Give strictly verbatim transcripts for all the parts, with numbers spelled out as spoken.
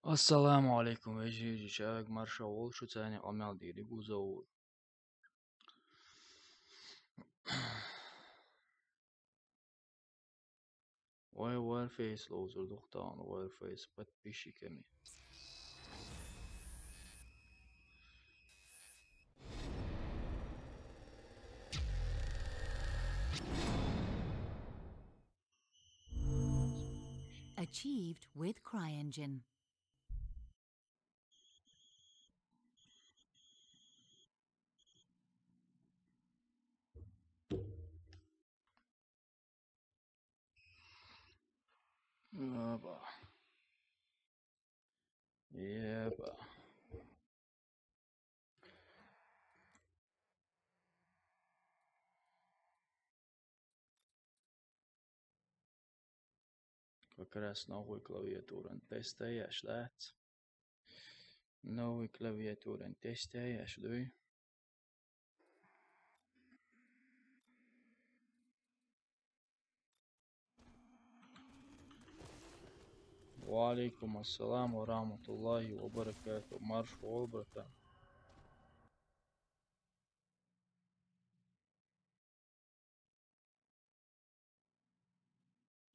Ассаламу алейкум, вежи-вежи чагӀи, марша вола шу, цани къамел дийри гузавур. Вай Warface ловзур духтан, Warface подписчиками. Achieved with CryEngine. Опа. Епа. Как раз новый клавиатуран тестаеш, да? Новый клавиатуран тестаеш, дуй? Ва алейкум ассалам ва рахматуллахи ва баракату. Марш вол, братан.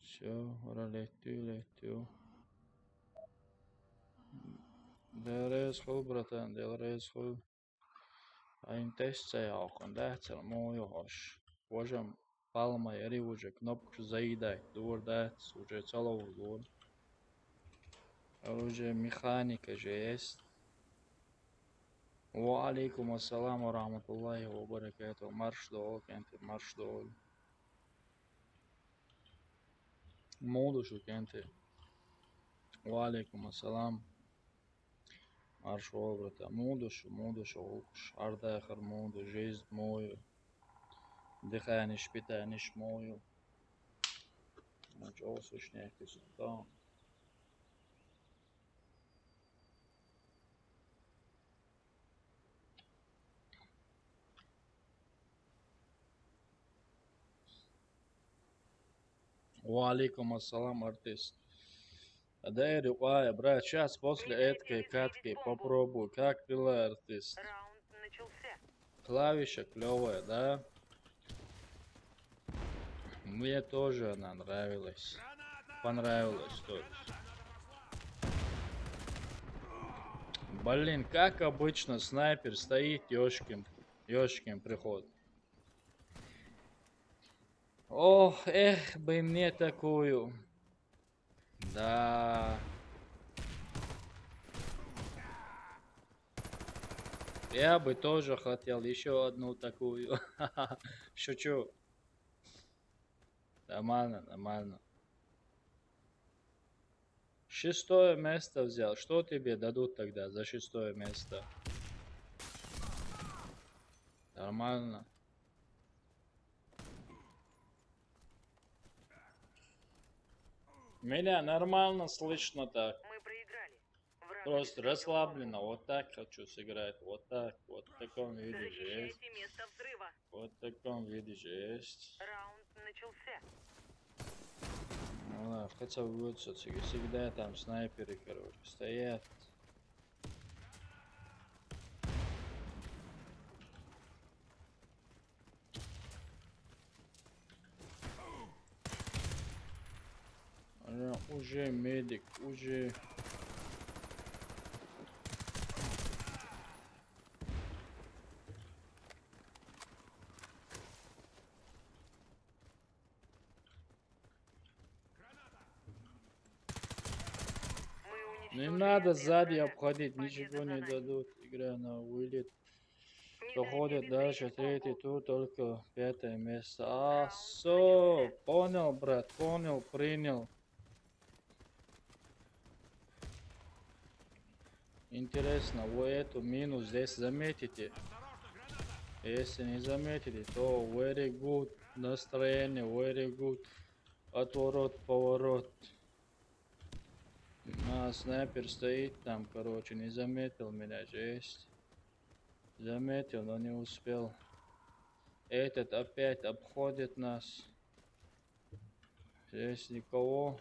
Всё, ура, летту, летту. Дел реза хуй, братан, Дел реза хуй. Айн тесса яхун, да, цар му йохош. Вожам палма яри вожа кнопку заедать, дур, да, уже целого дур. Уже механика же есть. Ва алейкум ассалам ва рахматуллахи ва баракату. Марш дол, кенти, марш дол. Муду шу, кенти. Ва алейкум ассалам. Марш вол, брата. Муду шу, муду шу, улкуш. Ардахар муду, жизнь мою. Дыхание, питание мою. Значит, о, сушняк, ты сутан. Ва алейкум ассалам, артист. Дай рукая, брат, сейчас после этой катки попробую. Как дела, артист? Раунд начался. Клавиша клевая, да? Мне тоже она нравилась. Понравилась, то есть. Блин, как обычно, снайпер стоит, ёшкин, ёшкин приход. Ох, эх, бы мне такую. Да. Я бы тоже хотел ещё одну такую. Шучу. Нормально, нормально. Шестое место взял. Что тебе дадут тогда за шестое место? Нормально. Меня нормально слышно так. Мы проиграли. Просто расслабленно. Вот так хочу сыграть. Вот так. Вот в таком виде же есть. Вот в таком виде же есть. Раунд начался. Ну да, хотя бы вот всё-таки всегда там снайперы, короче, стоят. Уже медик, уже. Не надо сзади обходить, ничего не дадут. Игра на вылет. Проходит дальше третий тур, только пятое место. А, все, понял, брат, понял, принял. Интересно, вы эту мину здесь заметите? Если не заметите, то very good настроение, very good отворот, поворот. А, снайпер стоит там, короче, не заметил меня, жесть. Заметил, но не успел. Этот опять обходит нас. Здесь никого.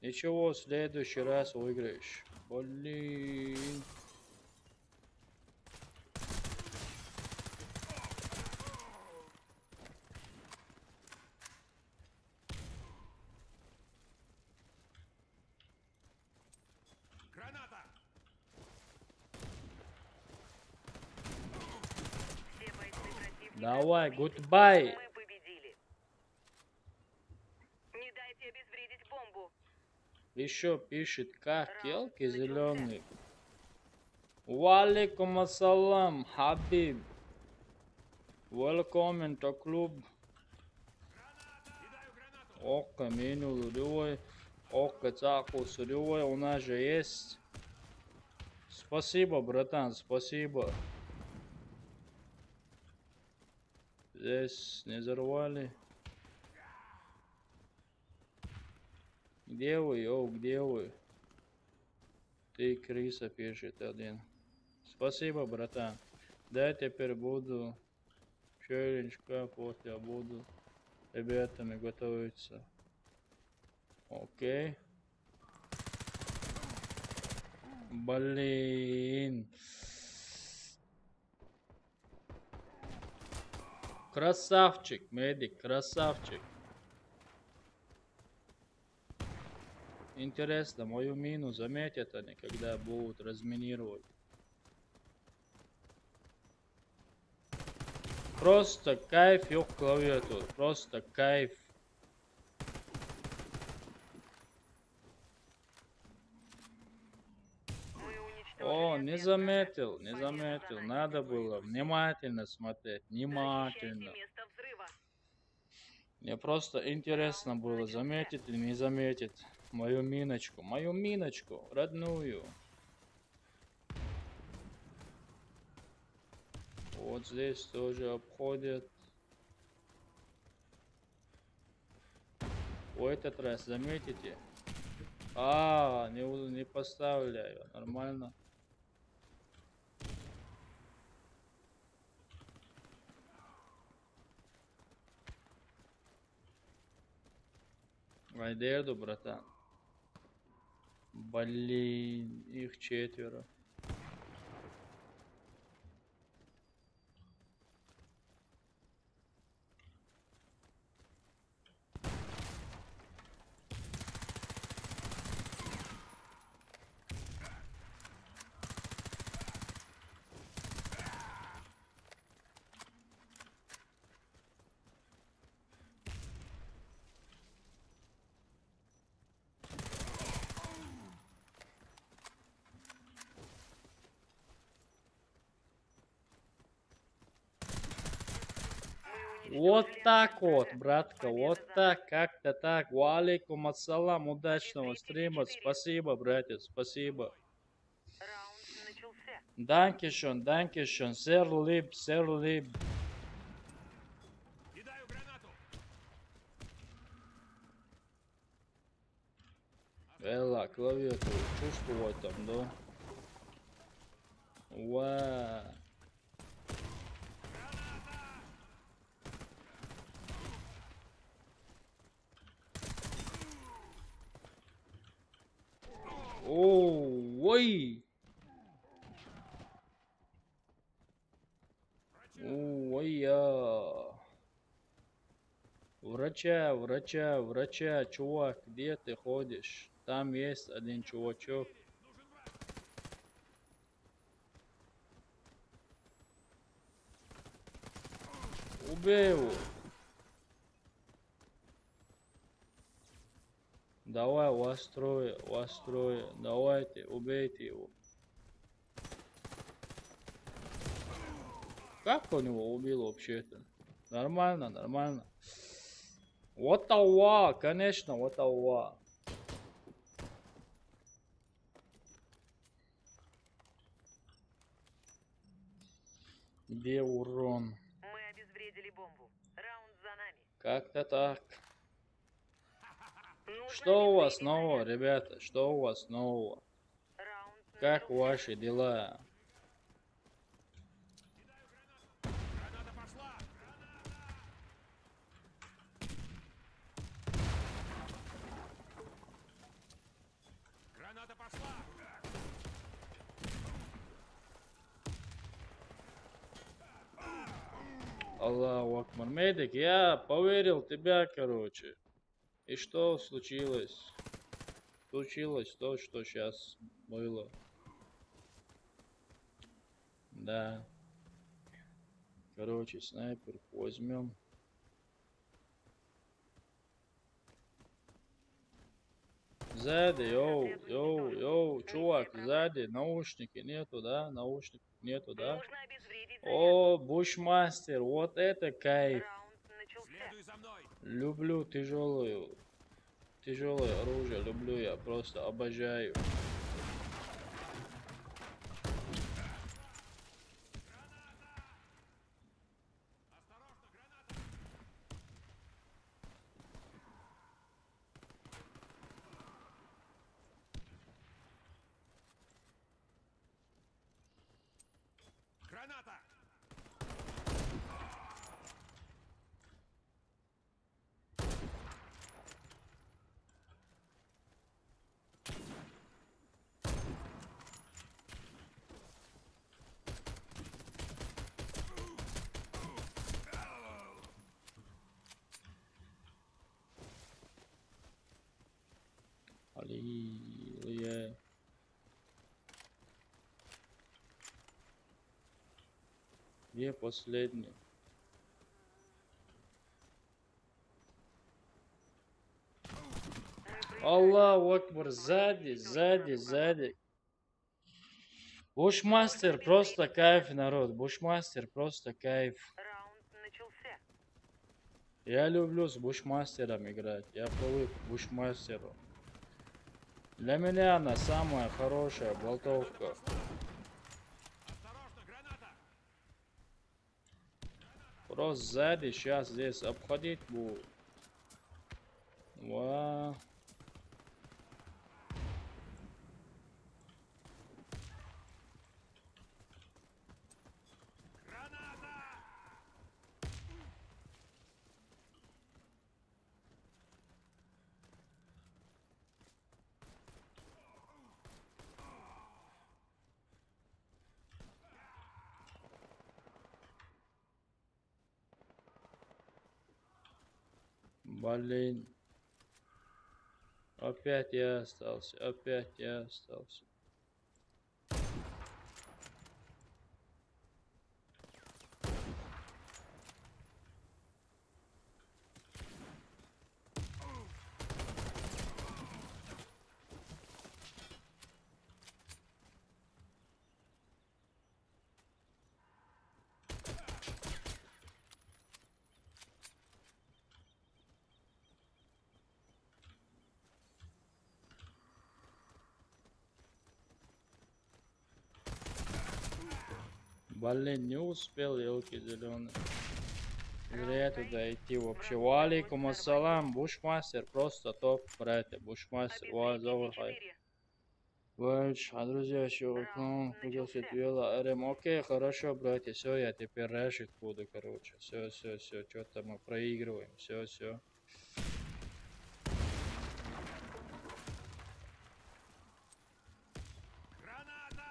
Ничего, в следующий раз выиграешь. Блин. Давай, гудбай. Еще пишет, как елки зеленые. Ва алейкум ассалам, Хабиб. Welcome to club. Окко, меню любой. Окко, цакус любой. У нас же есть. Спасибо, братан, спасибо. Здесь не взорвали. Где вы, йоу, где вы? Ты крыса, пишет один. Спасибо, братан. Да, теперь буду челлендж капать, я буду ребятами готовиться. Окей. Блин. Красавчик, медик, красавчик. Интересно, мою мину заметят они, когда будут разминировать? Просто кайф, ёб клавиатуру, просто кайф. О, не заметил, не заметил. Надо было внимательно смотреть, внимательно. Мне просто интересно было, заметит или не заметит мою миночку, мою миночку родную. Вот здесь тоже обходят. В этот раз, заметите? А, не, у- не поставляю, нормально. Айдерду, братан. Блин, их четверо. Вот так вот, братка, вот так, как-то так. Ва алейкум ассалам, удачного стрима, спасибо, братец, спасибо. Данкишон, данкишон, сэр либ, сэр либ. Эла, клавиатуру чувствовать там, да? Ва. О, ой. О, ой, я. Врача, врача, врача, чувак, где ты ходишь? Там есть один чувачок. Убей его. Давай, вас трое, вас трое. Давайте, убейте его. Как он его убил вообще-то? Нормально, нормально. Вот ава, конечно, вот ава. Где урон? Мы обезвредили бомбу. Раунд за нами. Как-то так. Что у вас нового, ребята? Что у вас нового? Как ваши дела? Аллаху Акбар. Медик, я поверил в тебя, короче. И что случилось? Случилось то, что сейчас было. Да. Короче, снайперку возьмем. Сзади, йоу, йоу, йоу, чувак, сзади, наушники нету, да? Наушников нету, да? О, Бушмастер, вот это кайф. Люблю тяжелую, тяжелое оружие, люблю, я просто обожаю. Граната! Аллилуйя. Где последний? Аллаху Акбар, сзади, сзади, сзади. Бушмастер просто кайф, народ. Бушмастер просто кайф. Я люблю с Бушмастером играть. Я привык к Бушмастеру. Для меня она самая хорошая болтовка. Просто сзади сейчас здесь обходить будут. Ва. Блин. Опять я остался, опять я остался. Блин, не успел, елки зеленые. Зря туда идти вообще. Ва алейкум ассалам, Бушмастер, просто топ, братья, Бушмастер, ва зовут хай. Вач, а друзья, еще рекламу, пожалуйста, Туэла Р М. Окей, хорошо, братья, все, я теперь Рашид буду, короче. Все, все, все, что-то мы проигрываем, все, все. Граната!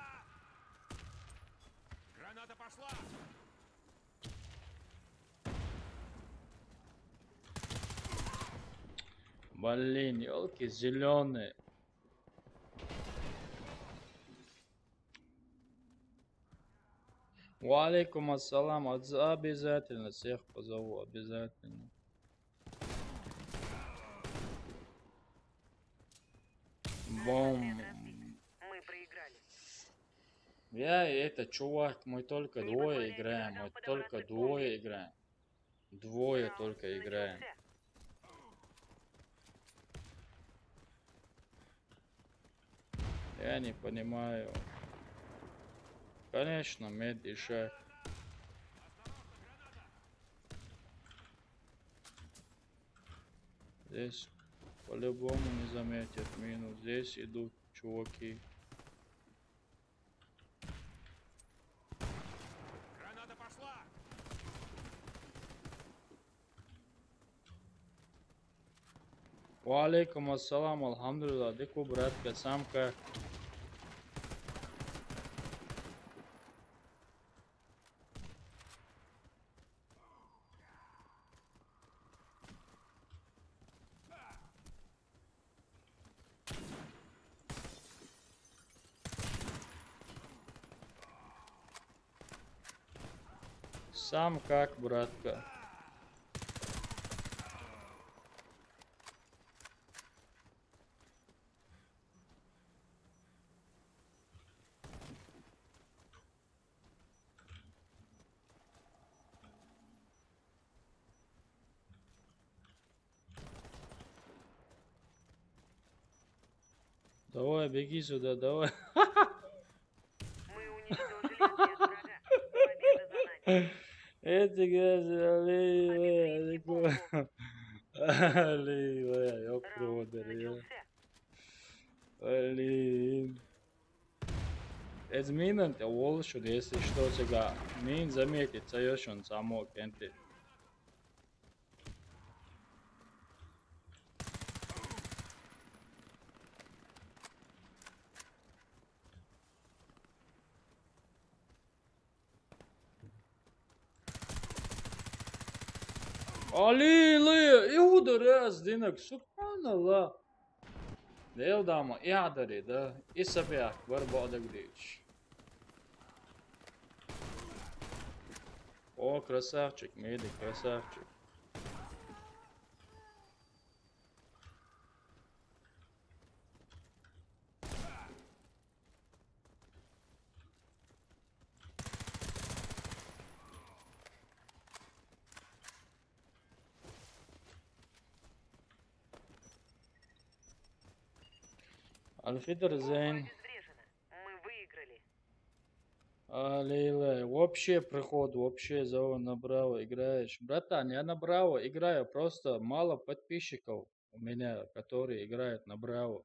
Граната пошла! Блин, елки зеленые. Ва алейкум ассалам. Отз-, обязательно всех позову, обязательно. Бом. Мы проиграли. Я и этот чувак, мы только двое играем, мы только двое играем. Двое только играем. Я не понимаю. Конечно, мед и шаг. Здесь по-любому не заметят мину. Здесь идут чуваки. Граната пошла! Ва алейкум ассалам, алхамдулилла, дыку, братка, самка. Сам как, братка? Давай, беги сюда, давай. Мы уничтожили всех врага. Победа за нами. Эти газы, аллеевая, аллеевая, ёпта, Раунд начался. Блин. Эз минан тӀе волаш, если что, цигахь мин заметить ца йо шуна цхьаммо кӀентий. Али, ле, и удар аз динаг, субханаллах. Дел дама, и адари, да, и сабяк, бар бадагрич. О, красавчик, медик, красавчик. Алфидер Зейн. Мы выиграли. А, Лейла, вообще приход, вообще за на Браво играешь. Братан, я на Браво играю, просто мало подписчиков у меня, которые играют на Браво.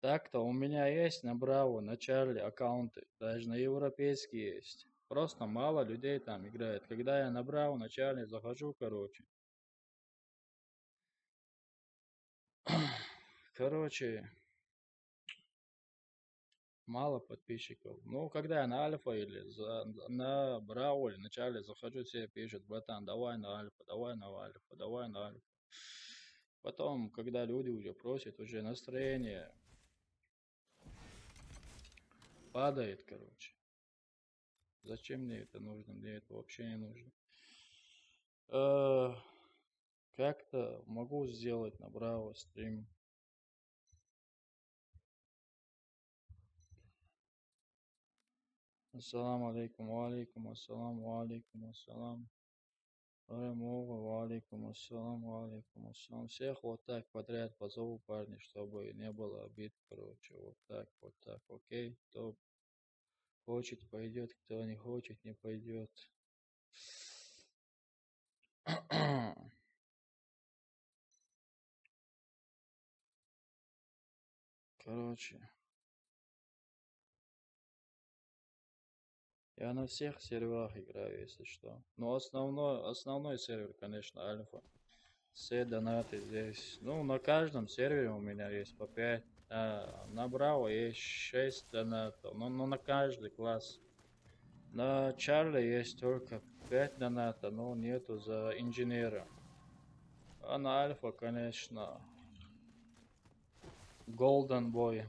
Так-то у меня есть на Браво, на Чарли аккаунты, даже на европейские есть. Просто мало людей там играет. Когда я на Браво, на Чарли захожу, короче. Короче, мало подписчиков. Ну, когда я на Альфа или за, на Браво или на Чарли захожу, все пишут: «Братан, давай на Альфа, давай на Альфа, давай на Альфа». Потом, когда люди уже просят, уже настроение падает, короче. Зачем мне это нужно? Мне это вообще не нужно. Э, как-то могу сделать на Браво стрим. Ассаламу алейкум, ва алейкум ассалам, ва алейкум ассалам. Рамова, ва алейкум ассалам, ва алейкум ассалам. Всех вот так подряд позову, парни, чтобы не было обид, короче. Вот так, вот так, окей? Кто хочет, пойдет, кто не хочет, не пойдет. Короче. Я на всех серверах играю, если что. Но основной, основной сервер, конечно, Альфа. Все донаты здесь. Ну, на каждом сервере у меня есть по пять. А, на Браво есть шесть донатов. Ну, ну, на каждый класс. На Чарли есть только пять доната, но нету за инженера. А на Альфа, конечно, Golden Boy.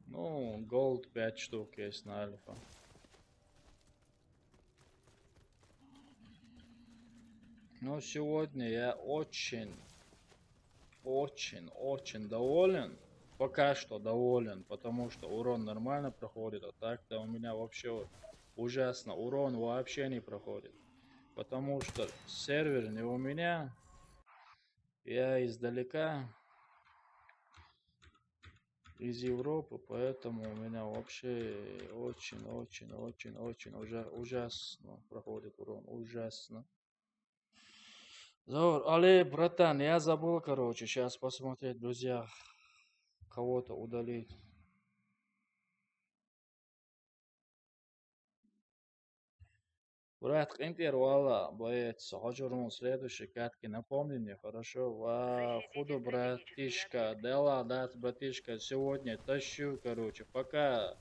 Ну, Gold пять штук есть на Альфа. Ну, сегодня я очень, очень, очень доволен. Пока что доволен, потому что урон нормально проходит. А так-то у меня вообще ужасно. Урон вообще не проходит. Потому что сервер не у меня. Я издалека, из Европы, поэтому у меня вообще очень, очень, очень, очень ужа- ужасно проходит урон. Ужасно. Заур, але, братан, я забыл, короче, сейчас посмотреть, друзья, кого-то удалить. Брат, къинтӀера вала, боец, хьо журмун следующий катки напомни мне, хорошо? Ва худу, братишка, дела дац, братишка, сегодня тащу, короче, пока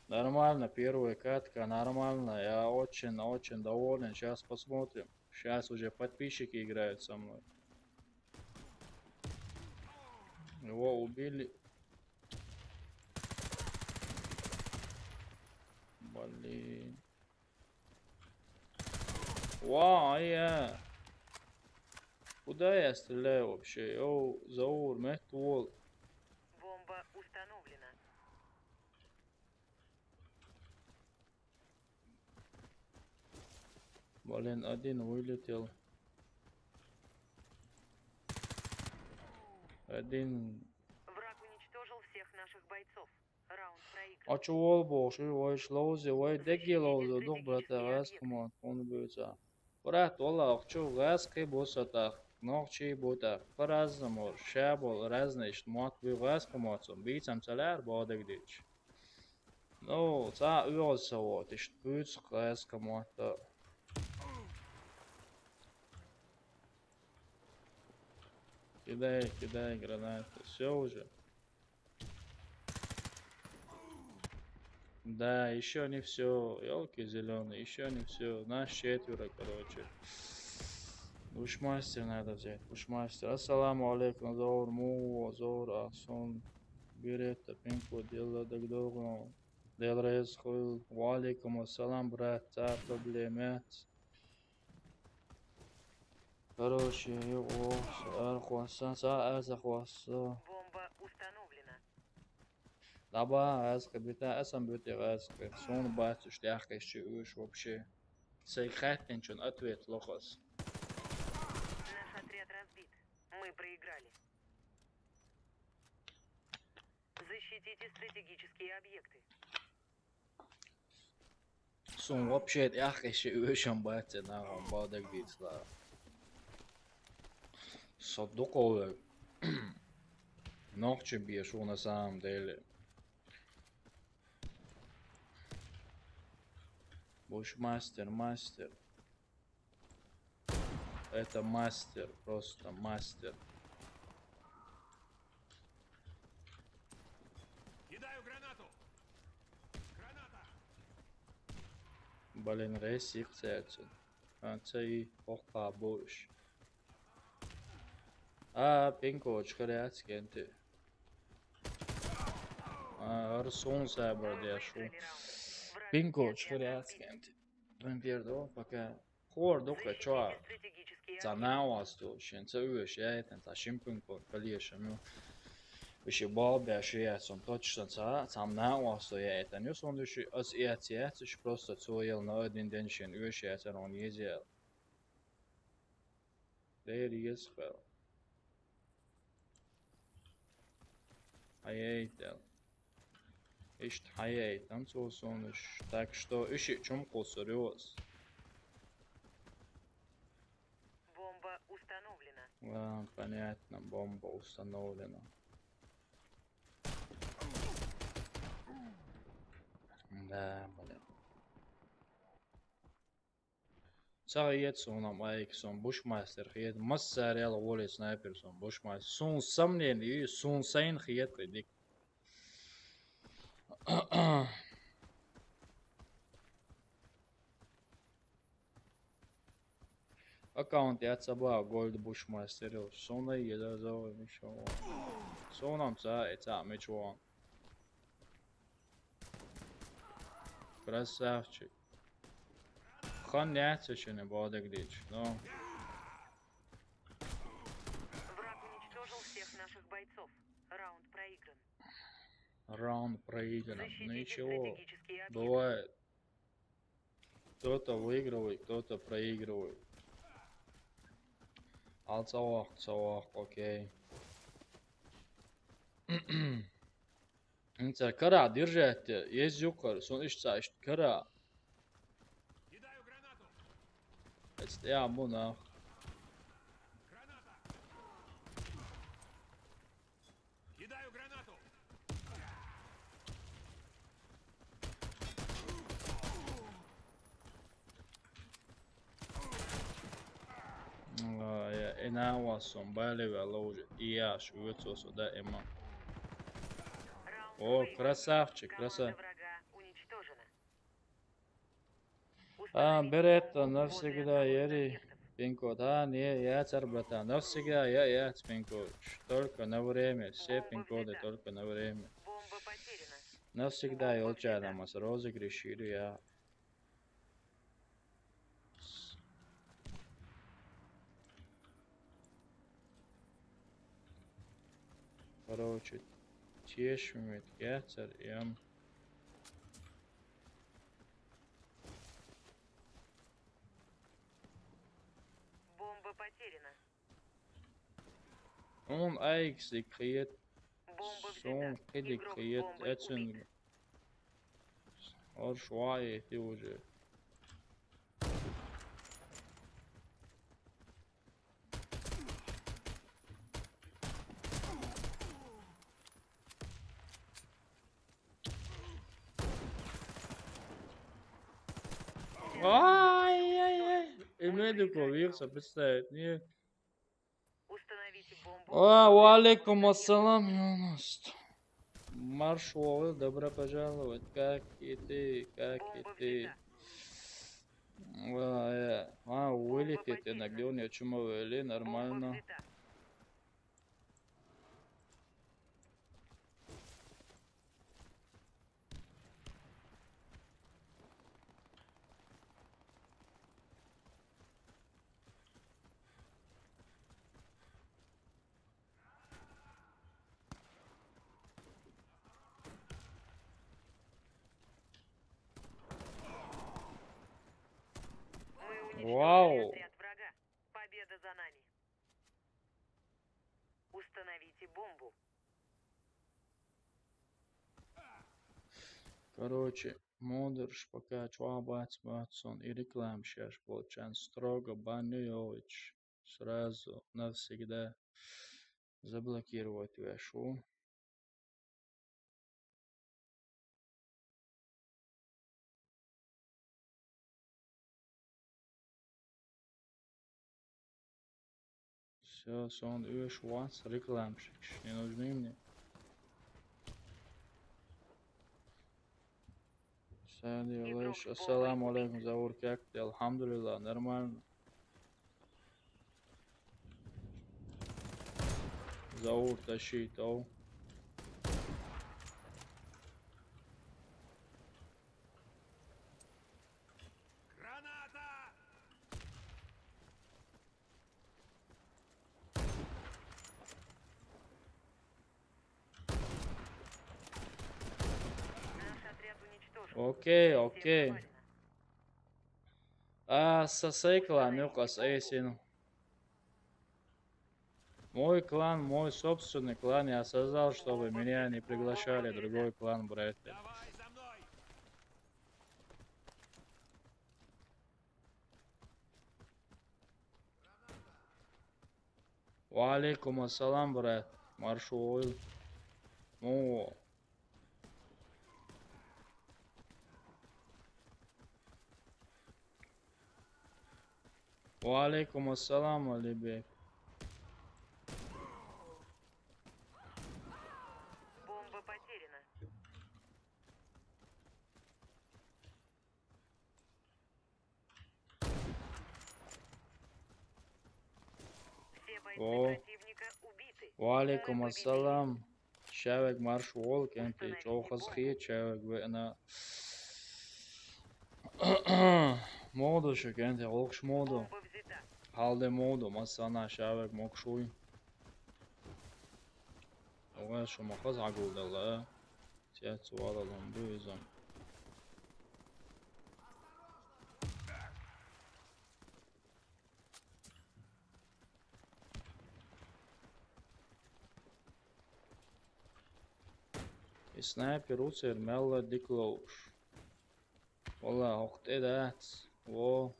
нормально, первая катка нормально, я очень, очень доволен, сейчас посмотрим. Сейчас уже подписчики играют со мной. Его убили. Блин. Вау, я. Куда я стреляю вообще? Йоу, Заур, мет вол. Бомба установлена. Блин, один вылетел. Один. Враг уничтожил всех наших бойцов. Раунд проигран. Aču olboši, vai šlauzi, vai degi lauzi, duk, brata, eskamot, un būcā. Brat, olā, aču gāski būsatā, nokči būtā, parazamor, šābol, raznīšt, mot, bija gāskamot, un bīcam celēr, bōdegdīč. Nu, tā uoz savot, iš pūc gāskamot. Кидай, кидай гранату, все уже. Да, еще не все. Елки зеленые, еще не все. Нас четверо, короче. Бушмастер надо взять. Бушмастер. Ассаламу алейкум, Заур, Муо, Заур, Ахсон, Беретта, Пинко, Делла, Дагдогу, Делрез, Хуйл. Ва алейкум ассалам, брат, та проблемет. Короче, о, архуасса, са, аса хуасса. Бомба установлена. Laba, aska bitā, esam bitī aska. Sunu bācis, šti ahkais či uš вообще. Sei khattenčun atviet lokas. Наш отряд разбит. Мы проиграли. Защитите стратегические объекты. Sun вообще ahkais či ušam bācis, nā, un bādek dīts lā. Sot dukovek. Nokči bija šūna sām dēļ. Бушмастер, мастер. Это мастер, просто мастер. Кидаю гранату. Граната. Блин, рейс их цецу. А, це и пока будешь. А, Пинкоч, хряцкенты. А, Арсун сабр дяшу. Пинкоч, хряцкенты. Прям пердо, пока. Хор духе чоа. Цамнавасту, шин ца уеш яйтен, ца шимпинко калиешем ю. Виши балбя шияцун точно ца, цамнавасту яйтен. Юс он виши ас яц яц, виши просто цоел на один день шин уеш яцен он езел. Дер езхел. Ай яйтел. Ишт хаяй, танцуосун иш. Так что иши чум кусурёс. Бомба установлена. А, понятно, бомба установлена. Да, блин. Ца хиет сунам айк сун бушмастер хиет. Массар яла воли снайпер сун бушмастер. Сун сомнение, сун сайн хиет кыдик. Аккаунт я цаба Gold Bushmaster. Сона еда зови мишо. Сонам ца, эца мечуан. Красавчик. Хан яцешене бодек дич, но. Враг уничтожил всех наших бойцов. Раунд проигран. Раунд проигран. Защитите Ничего. Стратегические объекты. Бывает. Кто-то выигрывает, кто-то проигрывает. Ал цавах, цавах, окей. Инца кара держать, есть юкар, сон ишца ишт кара. Кидаю гранату. Эцт я муна. Граната. Кидаю гранату. Ай, ина васон, балева лоуж, ияш, уцосо да эма. Раунд О, выигран. красавчик, Команда красавчик. Врага уничтожена. А, Установите Беретта, бомбу навсегда, возле Яри. объектов. Пинкод, а, не, я цар, братан, навсегда, я, я, Пинкод. Только на время, все Бомба пинкоды взята. только на время. Бомба потеряна. Навсегда, елча, намаз, розыгрыш, я. короче, тешим ведь, яцар, эм. Бомба потеряна. Он айксик хет. Бомба взята. Сон кедик хет. Игрок бомбы убит. Эцен. Ор шуай эти уже. Ай-яй-яй. И медику вирса представить, не? Установите бомбу. А, ва алейкум ассалам, Юнус. Марш Уолл, добро пожаловать. Как и ты, как и ты. Бомба взята. А, э, а, вылетит иногда, он я чему вели, нормально. Бомба взята. Мы уничтожили Вау. Отряд врага. Победа за нами. Установите бомбу. Короче, модерш пока чуа бац бац сон и реклама шаш получан строго баню йович. Сразу навсегда заблокировать вашу. Всё, сон уж вас рекламщик. Не нужны мне. Сади Алеш, ассаламу алейкум, Заур, как ты? Алхамдулилла, нормально. Заур тащит, ау. Граната! Окей, окей. А, са сай клан, ну, къас эйсин. Мой клан, мой собственный клан, я создал, чтобы меня не приглашали другой клан, братья. Ва алейкум ассалам, брат. Марш Уолл. О. Ва алейкум ассалам, Алибек. Бомба потеряна. Все бойцы О. Противника убиты. Ва алейкум ассалам. Шавек марш Уолл, кенти чохас хи, шавек вена. Моду шу кенти, олкш моду. Бомба взята. Халде моду, масана шавек мокшуй. Ога шу махаз агулдала. Сет сувала ломбу изам. И снайпер уцер мелла диклоуш. Вала, хохтэ дац. Во.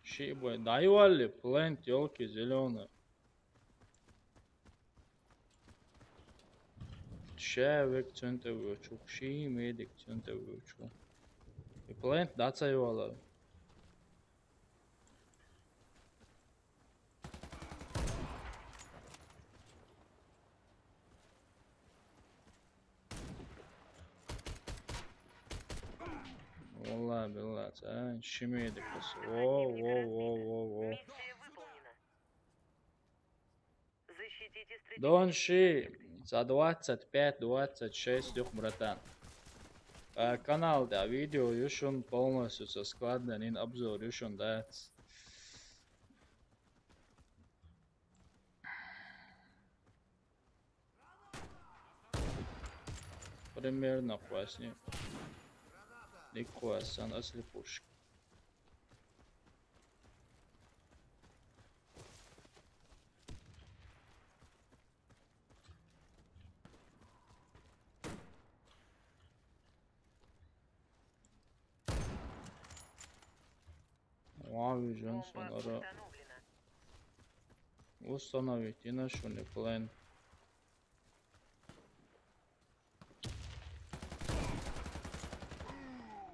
Ши бой. Дайвали, плент, ёлки зелёные. Шавек центр вычу, ши медик центр вычу. И плент даца юала. Валла, билла, а, ши медик. Во, во, во, во, во. Миссия выполнена. Защитите стратегические Дон Ши, за двадцать пять, двадцать шесть, юх, братан. Э, канал, да, видео юшун полностью со складно, нин обзор юшун, да. Примерно квасни. Дикквассан асли пушк. Вау, вижен сонара. Установить и на шуни план.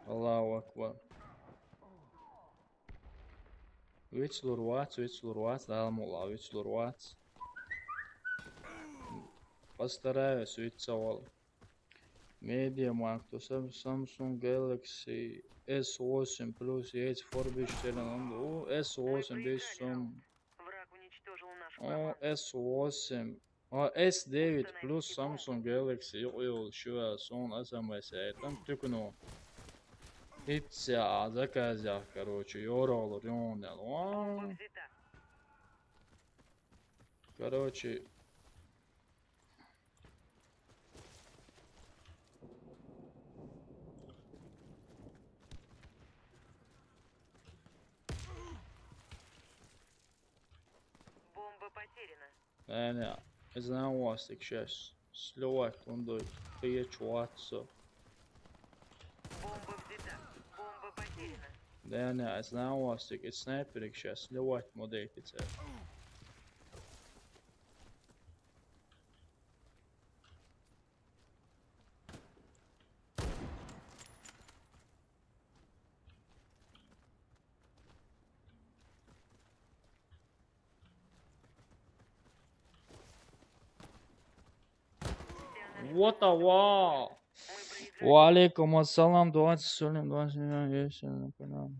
Аллаху акбар. Вицлур вац, вицлур вац, Дала мукълахь вицлур вац. Постараюсь виц ца вала. Медиамаркт, Sam-, Samsung Galaxy S восемь Plus, яйца форбиш теран, у, S восемь беш сум. Враг уничтожил наш О, план. S восемь. О, S девять Plus Samsung Galaxy, юкъ йолу шуя, суна S M S яйтан туькуну. Итца а заказ яхь, короче, йоралур юнел. Бомба О, взята. Короче, Бомба потеряна. Нана, иза нан вастик шаьш. Сливать лундой, кхечу вац со. Бомба взята. Бомба потеряна. Нана, иза нан вастик, и снайперик шаьш сливать ма дайтица. What a wow! Ва алейкум ассалам, двадцать сорок, двадцать миллион есть на канал.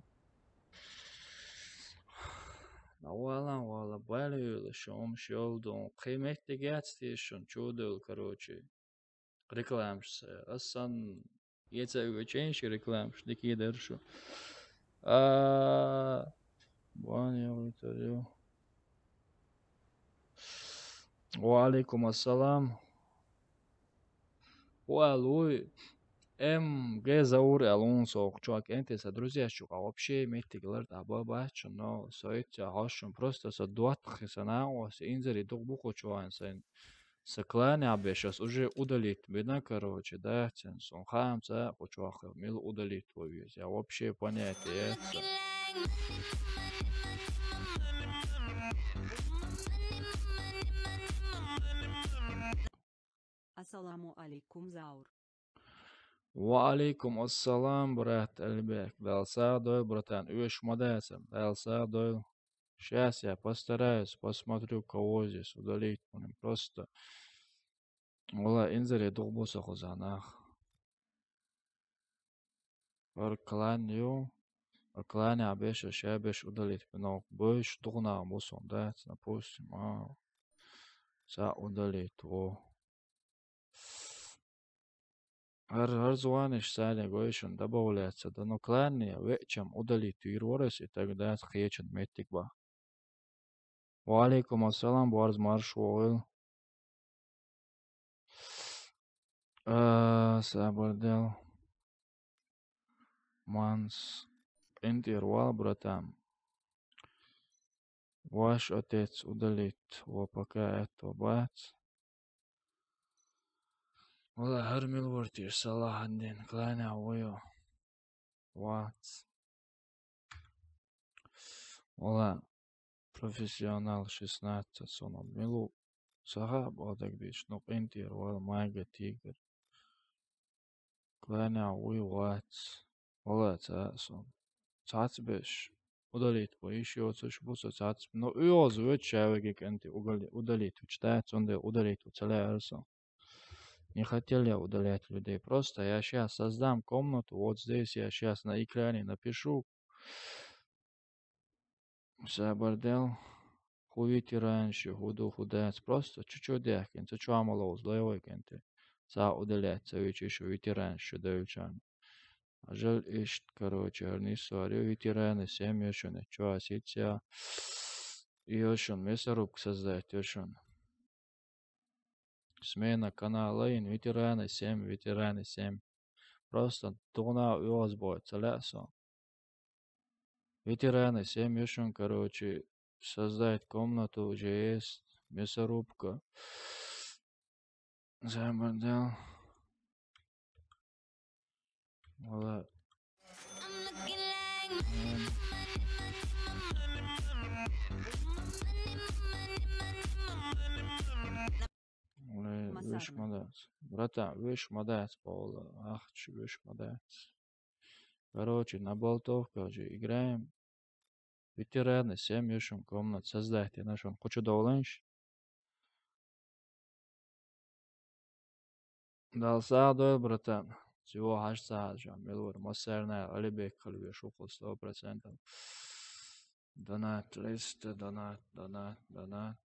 Вала, вала, балуйла, шомаш йолдун. Кхиметтиг яц тешун, чудул, короче. Рекламаш, асан, яца уьгачейн ши рекламаш, дикий дер шу. А, бан я витарю. Ва алейкум ассалам. Ва луй, М Г Заур алун сох чуак энтеса, друзья, чука вообще меттиг лар да бабачу, но сойтя хошун просто со дуатхи сана, о, се инзери дух буху чуан сэн. Сокланя бешас уже удалить бина, короче, да, цен сон хам ца, кучуахы, мил удалить вовез. Я вообще понятие яца. Ассаламу алейкум, Заур. Ва алейкум ассалам, брат Алибек. Дала сагӀа дойла, братан. Оьш ма дацам. Дала сагӀа дойла. Щас я постараюсь, посмотрю, кого здесь удалить будем. Просто. Вала, инзаре дух бу со хуза нах. Ар клан ю. Ар клан я беш, ша беш удалить бинок. Больше дух нах бу сон, да, допустим, а. Ца удалить, во. Гьар, гьар звониш цаьрга гойшун добавляться да, но кланне веъчам удалить вир ворас, и тогда кхечун меттиг бан. Ва алейкум ассалам, барз марш вогӀил. А, сабар дел. Манс. КъинтӀера вал, братан. Ваш отец удалить, ва пока этого бац. Вала, гьар мил вартеш Салахьаддин, кланя вуйо. Вац. Вала, профессионал шестнадцать сона милу. Саха бадаг бич, но къинтӀера вал, майга тигр. Кланя вуй вац. Вала, ца сон. Цац беш. Удалить бу, иш йоцуш бу со цац. Но уьозу веч шавеги кӀанти удали-, удалить вуч, да, цунде удалить ву ца лаьар сон. Не хотел я удалять людей. Просто я щас создам комнату, вот здесь я щас на экране напишу. Сабар дел. ХӀу ветеранаш ю, хӀу ду, хӀу дац. Просто чу-чу дехкин, ца чу амаловз лайвайкин те. Ца удалять, ца вичи шу ветеранаш ю девлчан. Ажал ишт, короче, гьарни сори ветераны семья шуна чуасица. И шун мясорубка создать шун. Смена канала йина, ветераны семь, ветераны семь. Просто духна уьгӀаз бой, ца лаьа со. Ветераны семь ю шун, короче, создать комнату уже есть, мясорубка. Забордел. Вала. Вала, веш ма дац. Братан, веш ма дац, Павла. Ахча веш ма дац. Короче, на болтовках же играем. Ветераны семь ю шун, комната создать йина шун, кху чу довланаш. Дала сагӀа дойла, братан. Всего хьажа ца хьажа, мел вара массарна Алибек хила веш ву-кх сто процентов. Донат листа, донат, донат, донат.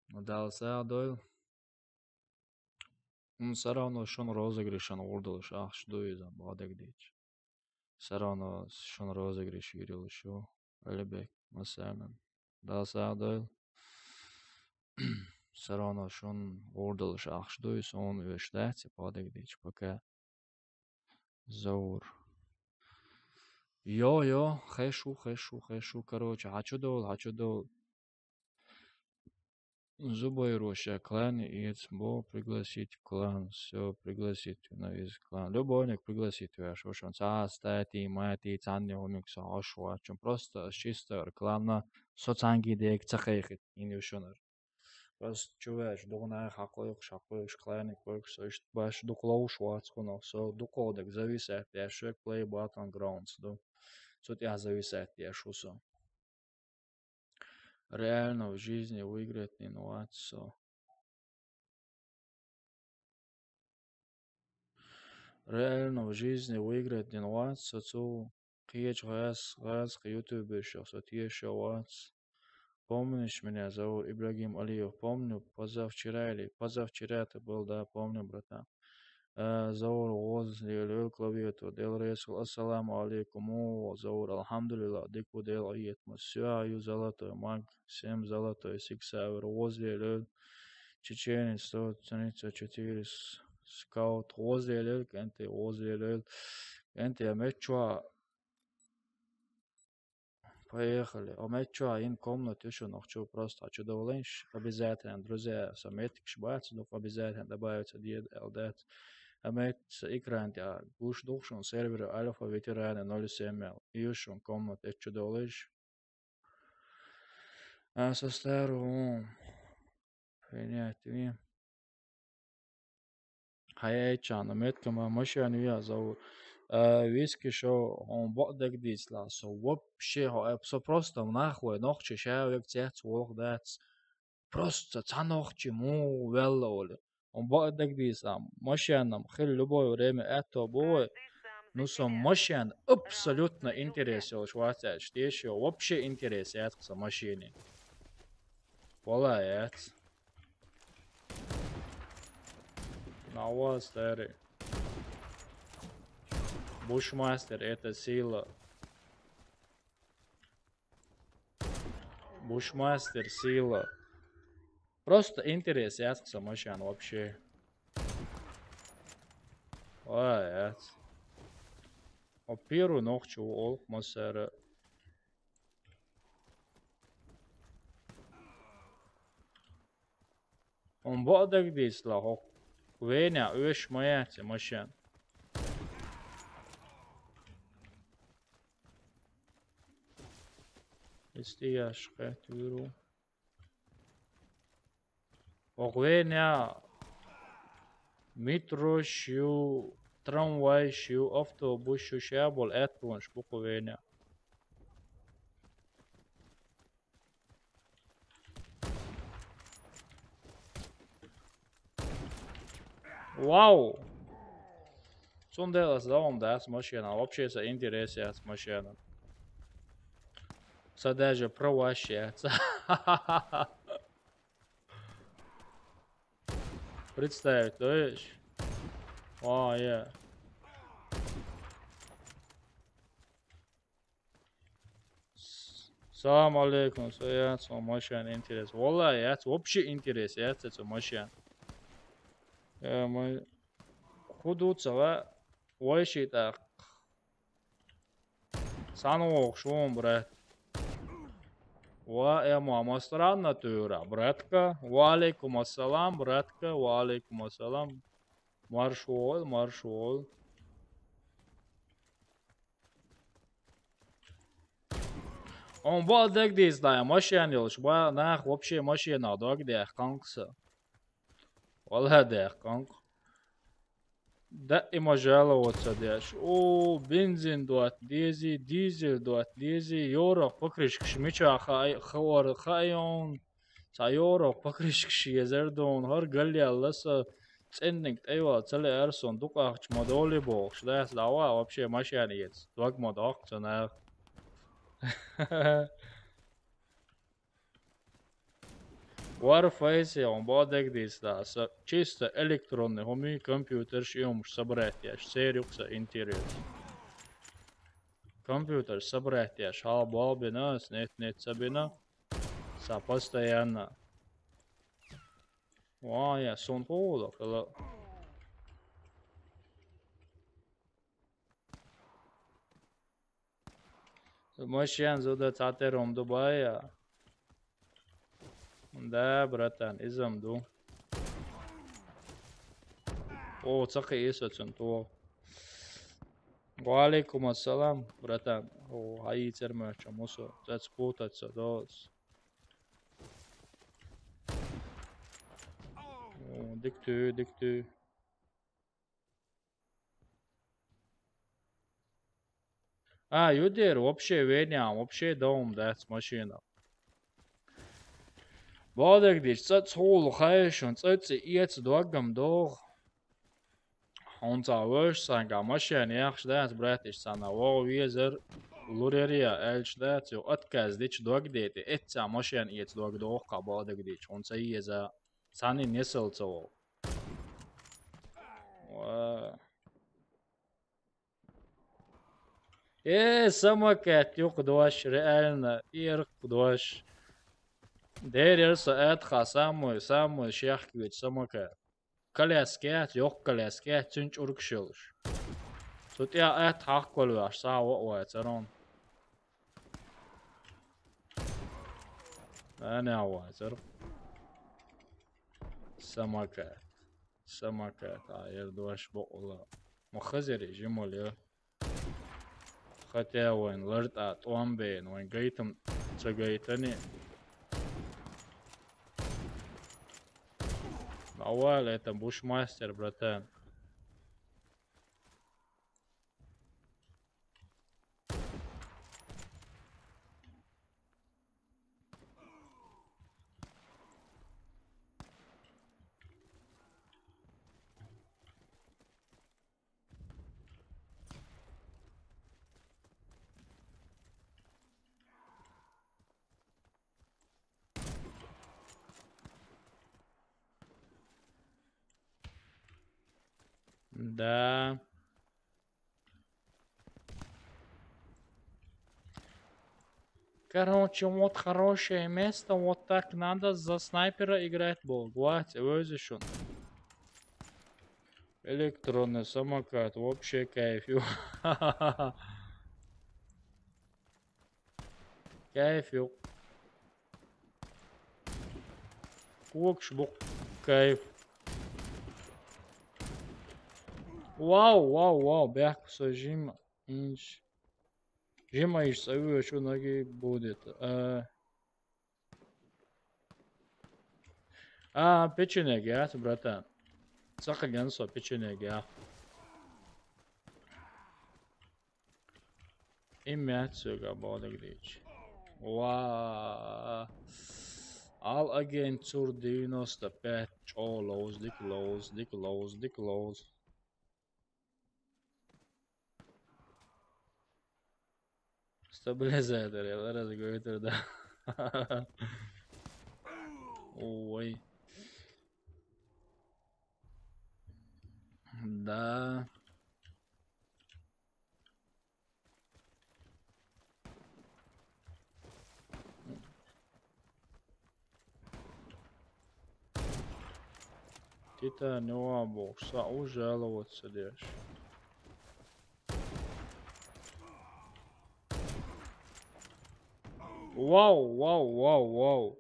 Ну, Дала сагӀа дойла. М, всё равно шун розыгрышан гӀурдалаш ахча ду иза, бакъдерг дийцача. Всё равно шун розыгрыш йир йолаш ю. Алибек, масалан. Дала сагӀа дойла. Всё равно шун гӀурдалаш ахча ду иза, сона оьшуш дац, бакъдерг дийцача, пока. Заур. Йо, йо, хеш ву, хеш ву, хеш ву, короче, хьачу довла, хьачу довла. Зубайро ша клане эца бо, пригласить в клан. Всё, пригласить вина из клан. Любовник пригласить веш, в общем, цхьа стати, мати, цхьанне хӀумиг со хьош вац. Просто чисто кланна со цхьанги дег ца кхайкхийта, ин ю шунар. Просто чу веш, дугӀнах хьакхойкхуш, хьакхойкхуш, клане кхойкхуш, со иштта баш дукха ловш вац хьунах. Со дукха дага зависать деш век Play Battlegrounds ду. Цу тӀехь зависать деш ву со. Реально в жизни выиграть не вац со. Реально в жизни выиграть не вац со цу кхечу гӀаз-, гӀазкхи ютубершах со тешаш вац. Помнишь меня, зовут Ибрагим Алиев. Помню, позавчера или позавчера это был, да, помню, братан. Э, Заур, гӀоз лелайойла клавиатура, Дела реза хуьлда. Ассаламу алейкум, о, Заур, алхьамдулиллах, дика ву, Дела Ӏийта ма. Сюа ю золотой маг, семь золотой, six hour, гӀоз лелайойла. Чеченец сто тридцать четыре с-, скаут, гӀоз лелайойла, кӀентий, гӀоз лелайойла. КӀентий, я меччуа. Поехали. О, мет чё, ин комнату ещё нохчу, просто хочу довланаш. Обязательно, друзья, со меттигаш бац, ну, обязательно добавиться деда, элдац. А мет с экран тя гуш духшун сервер Альфа Ветераны ноль семь. Ю шун комнату ещё довланаш. А со старого принять. Хьаэчана, метка ма машен вия, Заур. Э, виски шо, хьуна бакъдерг дийцалахь, со вообще хьо эп-, со просто нах вай, нохчи ша вег цец волх дац. Просто цхьа нохчи му велла оле. Хьуна бакъдерг дийцалахь, машенам хила любое время аьтто бу вай. Ну, со машен абсолютно интерес йолуш вац аьлча, тешо вообще интерес яц со машине. Вала яц. На вас, старый. Бушмастер, это сила. Бушмастер, сила. Просто интерес яц со машен вообще. Ой, яц. О, первый нохчу олх масара. Хьуна бакъдерг дийцалахь, хӀокху вене оьшуш ма яц и машен. Иза тӀе яш кхетта вуьйр ву. ХӀокху вене метрош ю, трамвайш ю, автобусш ю, ша болу аьттонаш бу кху вене. Вау! Цундела аса давам дац машина. Вообще са интерес яц машина. Са даже проваш яц. Представить, то есть? О, е. С-, Салам алейкум, со яц, о, машен интерес. Валла яц, вообще интерес яц, цо машен. Э, ма-, худу цава, вайши так. Сан вохшун, брат. Ва, э, мама, странно тюра, братка. Ва алейкум ассалам, братка, ва алейкум ассалам. Марш вол, марш вол. Он ба дагдиз дай, машен йолш, ба нах вообще машена дагдех канкса. Вала дех канк. Да и мажала вот садеш. О, бензин дуат дези, дизель дуат дези, ёрох покрышкаш мича хай, хор хайон. Ца ёрох покрышкаш езер дон, хар галли алласа, ценник тайва, цале арсон, дукахч модоли бохш, да, сдава, вообще машен ец. Дваг модох, цена. Warface, он бодек дис, да, са, чисто электронный, хоми компьютер шиомш собрать, яш, серюкса интерес. Компьютер собрать, яш, хал болбина, снет, нет, сабина. Са постоянно. Ва, я, сон холо, кала. Машен зуда цатером Дубая. Да, братан, изом ду. О, цакы иса цун то. Ва алейкум ассалам, братан. О, ай цермача мусо. Цац путаться, дос. О, диктю, диктю. А, юдер, вообще венян, вообще дом дац машина. Бодек диш, цац хул хайшун, цац иец догам дох. Он ца веш санга машин яхш дац, братиш, сана вов везер лурерия эльч дац, ё отказ дич дог дети, эт ца машин иец дог дох ка бодек дич, он ца иеза сани несел ца вов. Ва. Э, самокат юк дош, реально, ирк дош. Дерер са эт ха самый, самый шех квит самокат. Коляскет, ёк коляскет, цюнч уркшилш. Тут я эт хак колваш, са ва ва царон. Ана ва цар. Самокат. Самокат, а, ер дуаш бокъула. Ма хазери жимоле. Хотя вайн ларта томбен, вайн гайтам цагайтани. Авал это бушмастер, братан. Да. Короче, вот хорошее место, вот так надо за снайпера играть был. Гвать, везешон. Электронный самокат, вообще кайф. Кайф юк. Кокш бу кайф. Вау, вау, вау, бяхку со жима. Инш. Жима иш савю, что ноги будет. А, а, печенег, я, братан. Сака ганса печенег, я. Имя отсюда, Бодоглич. Ва. Ал агент цур девяносто пять. Чо лоуз, дик лоуз, дик лоуз, дик лоуз. Стабилизатор, я раз говорю, да. Ой. Да. Титан йоӀа бохуш, схьа уж жаловаться деш. Вау, вау, вау, вау.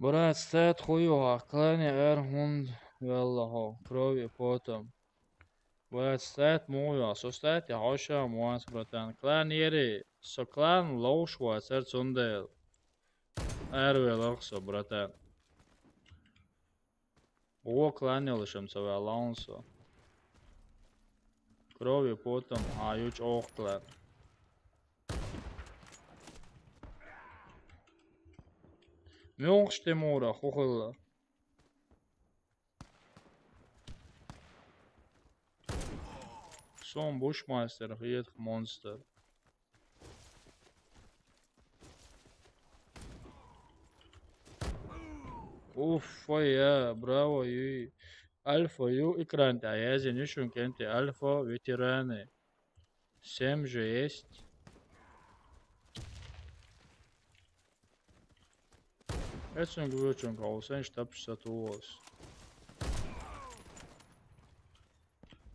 Брат, стат хӀу ю хьа, клане эр хӀунда ваьлла хьо, крови потом. Брат, стат муха ю хьа, со стат я хьоша ма вац, братан. Клан ери, со клан ловш вацар цундела. Аравелларх со, братан. Вон клан йолуш-м ца ваьлла хьуна со. Крови потом, а ю чӀогӀа клан. Муьлхаш Тимура хӀу хилла? Сон бушмастер хетах монстр. Уф, я, браво, ю. Альфа ю, экран тӀехь яздина ю шун кӀентий, Альфа ветераны. Семь же есть. Эцунга вуьйчунга хьовсен, штаб сатуос.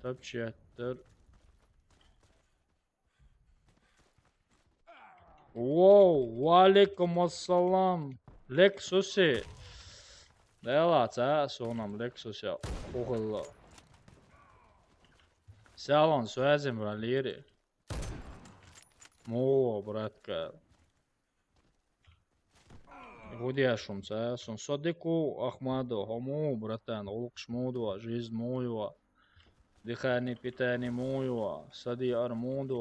Тапчеттер. Воу, ва алейкум ассалам. Лексуси. Дела, ца сонам Лексуси. Ухылла. Салон связем валири. Муха, братка. ХӀу деш хӀума ца, сон со дика ву, Ахмадо, хьо муха, братан, гӀуллакхаш муха ду, жизнь муха ю, дыхание, питание муха ю, сади ар муха ду.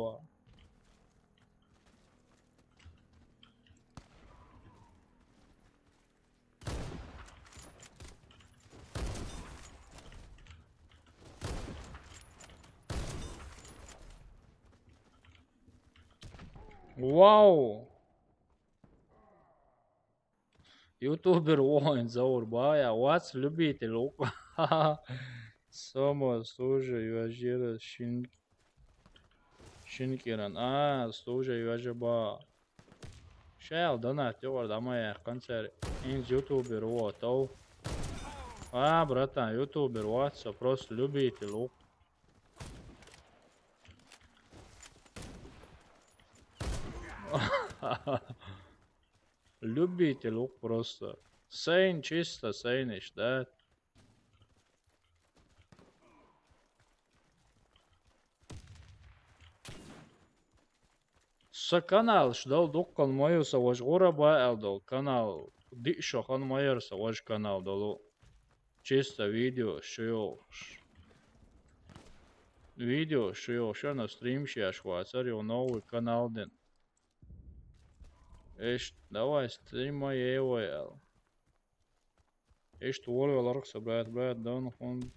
Вау! Ютубер воин Заур Бая, вац любитель укъ. Сомо служа юажира шин-, шинкиран. А, служа юажаба. Шел донат югъар дама яхкан цер. Инз ютубер во тов. А, братан, ютубер вац, со просто любитель укъ. Любитель укъ просто. Сейн, чисто сейниш, да? Са каналаш дол дуккхал ма ю, са важа гӀура баал дол канал диъ шо хан ма яра, са важа канал долу. Чисто видео шу йохуш. Видео шу йохуш, но стрим шеш вацар, ю новый канал дин. Эш, давай стрима ей вай ал. Иштта волавеларх со, брат, брат, дон хун.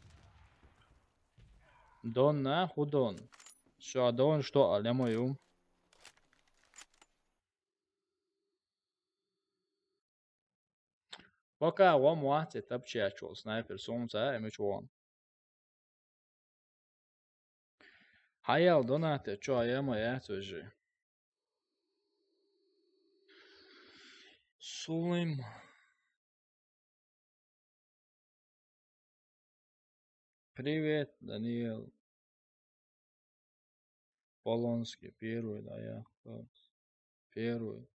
Дон на, ху дон. Ша дон, что, а лема ю. Пока вам вахте тапчачул снайпер сумца, эмич вон. Хьаял донате чо яма яц уже. Сулим. Привет, Даниил. Полонский, первый, да, я. Первый.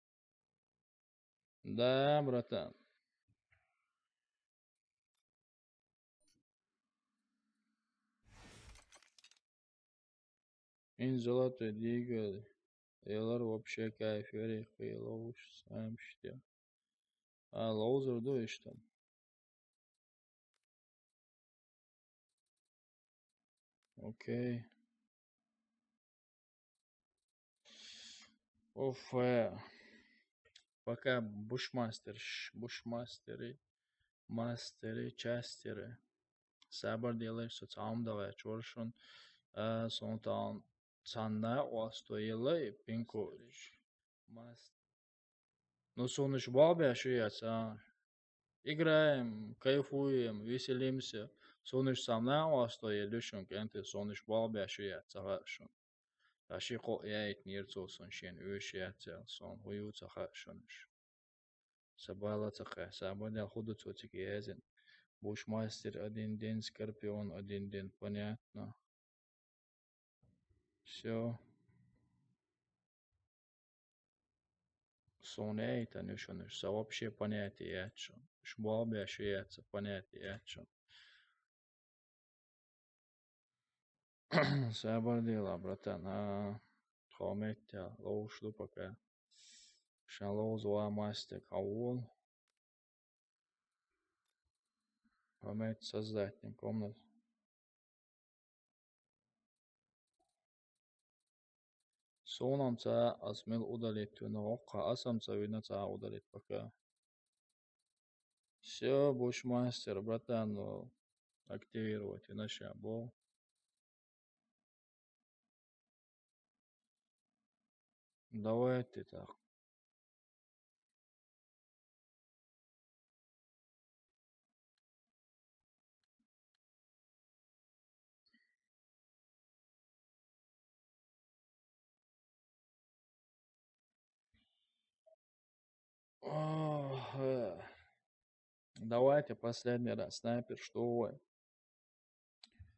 Да, братан. Ин золотой двигатель. Елар вообще кайф, ери хиловуш сам ште. А, лоузер ду иштам. Окей. Оф, э, пока бушмастер, ш-, бушмастеры, мастеры, частеры. Сабар делаешь, со цаам давай, чоршун, э, сон таан цанна осто елай, пинку. Мас-, Ну, сонаш балбеш яц, а? Играем, кайфуем, веселимся. Сонаш сам на осто елюшун кенте, сонаш балбеш яц, ца хашун. Аши ко яйт нирцо сон шен уш яц, сон хую ца хашунаш. Са бала ца кхехь, са бадел худу цо цига язин. Бушмастер один день, Скорпион один день, понятно. Всё. Суна яйтан ю шуна, ша вообще понятие яц шуна. Шу болбеш яц, понятие яц шуна. Сабар дела, братан, а? Тхо меттел ловш ду пока. Шан ловза ва мастер, хьавол. Хьо метта создать комнату. Суна ца, ас мел удалить вина, воккха, ас ца вина ца удалить пока. Всё, Бушмастер, братан, ну, активировать вина ша бо. Давайте так. Ох, э. Давайте последний раз, снайпер, что вы?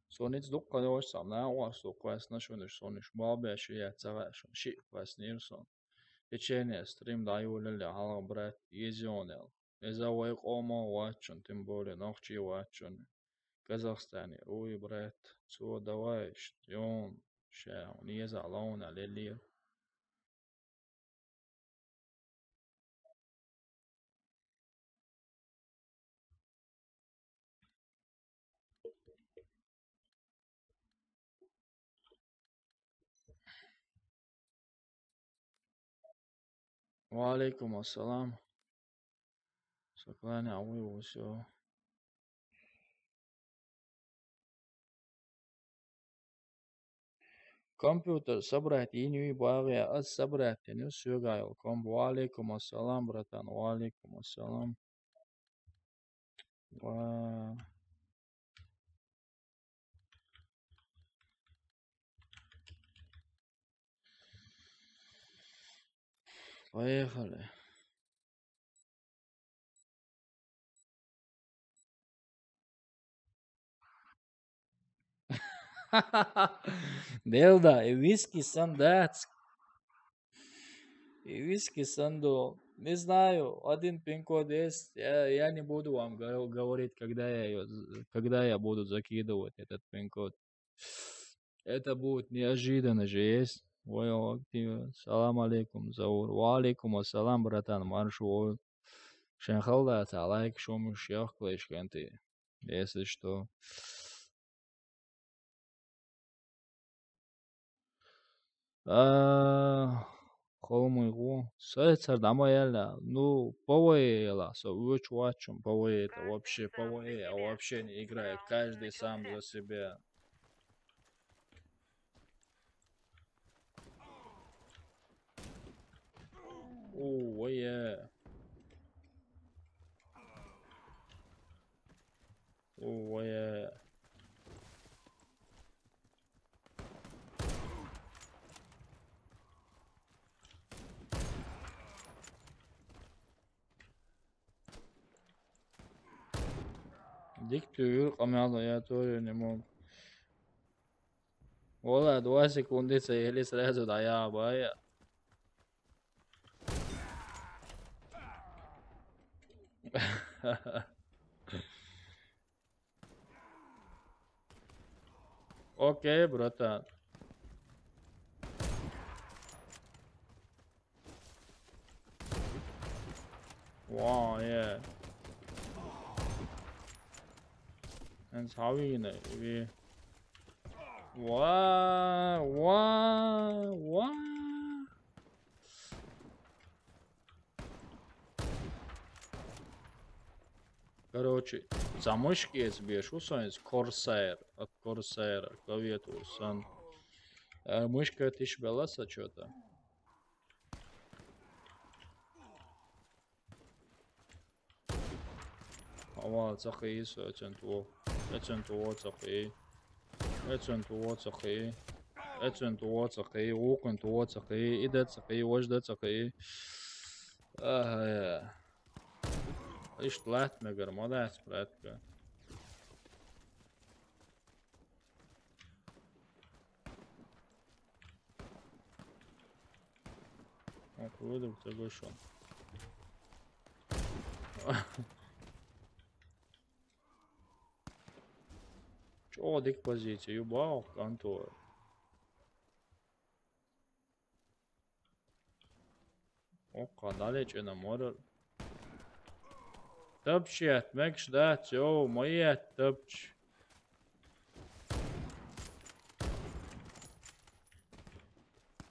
Сониц дукха нёш сам, на вас дукха с нашуниш сониш балбеш я цагаш ши квас нир сон. Печенье стрим даю леле, хала брат, езёнел. Эза вай комо вачун, тем более нохчи вачун. Казахстане, ой, брат, цо давай, штён, ша, не за лауна леле. Ва алейкум ассалам. Соклани, а вы всё. Компьютер собрать, и не бавя, а собрать, не сюгайл. Комп, ва алейкум ассалам, братан, ва алейкум ассалам. Ва. Поехали. Делда, и виски сандацк. И виски санду. Не знаю, один пин-код есть. Я, я не буду вам го- говорить, когда я, её з- когда я буду закидывать этот пин-код. Это будет неожиданно же есть. Ой, активно. Салам алейкум, Заур. Ва алейкум ассалам, братан, марш вой. Шен халда, та лайк, шумуш, яхклэш кэнти. Если что. А, холмуй гу. Сай цар дама яла. Ну, ПВЕ яла. Со уч вачум. ПВЕ это вообще, ПВЕ, а вообще не играет. Каждый сам за себя. О, ой, э. О, ой, э. Диктор, камера, я тоже не мог. Ола, два секунды цели сразу да я бая. Окей, братан. Wow, yeah. And how we gonna we Wow, wow, wow. Короче, за мышки я себе шусонец Корсайр, от Корсайра, клавиатуру сан. Э, Мышка тиш беласа что-то. Ава, цахи, эцен туо. Эцен туо цахи. Эцен туо цахи. Эцен туо цахи. Укын туо цахи. Иде цахи. Вожда цахи. Ага. Иштта латта мегар ма дац, братка. Ок, выйду, кто вышел. Чё, дик позиция, юбал, контор. Окко, далече на море. Тапчет, мекш да, тё, моет, тапч.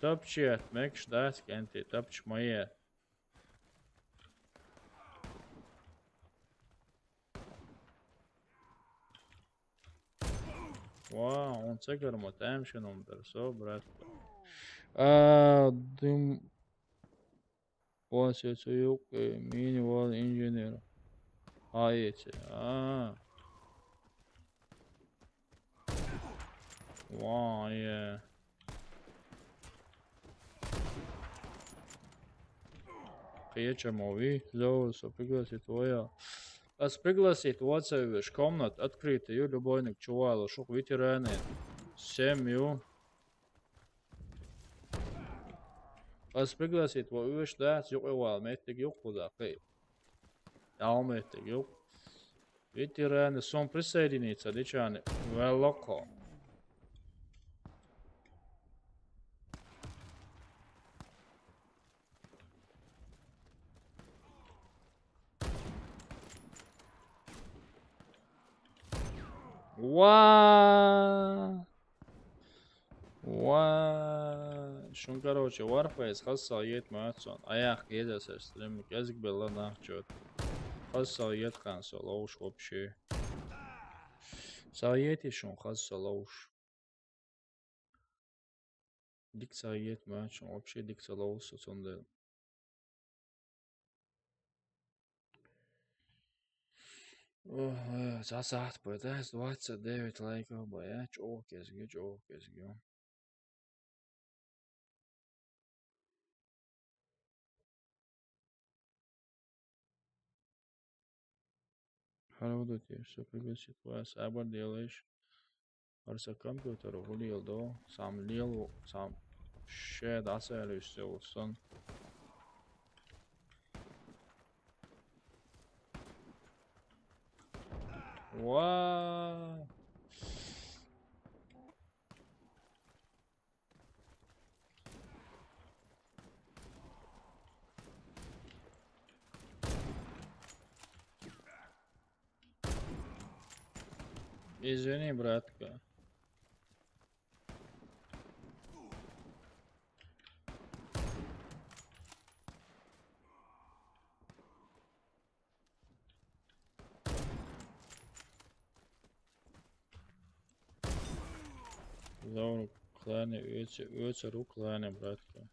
Тапчет, мекш да, скенти, тапч моет. Ва, он цегар ма тем шином дер, со, брат. А, дым. Ва, се цуюк, э, мини вал инженер. А, эти, а. Ва, е. Кхеча мови, зоу, со пригласит воя. Ас пригласит воца веш комнат, открытый, ю любойник чувало, шук ветераны. Семью. Ас пригласит во веш да, юк вал, меттик юк куда, кей. Ял меттик юк. Ветераны, сон присоединиться, дичаны. Велоко. Ва! Ва! Шун, короче, Warface хас сал йет мацон. Аях геза сес стрим, кезик белла нахчот. Хас сал йет хан сал, оуш вообще. Сал йет и шун хас сал, оуш. Дик сал йет мацон, вообще дик сал, оуш сал сонда. Ох, э, за сахт поедаешь двадцать девять лайков, бая, чё кезге, чё кезге. Хорошо, ты всё пригласит вас, абар делаешь. Арса компьютер улил до, сам лил, сам шед асер все усон. Ва! Извини, братка. Заур клане, өте, өте рук клане, братка.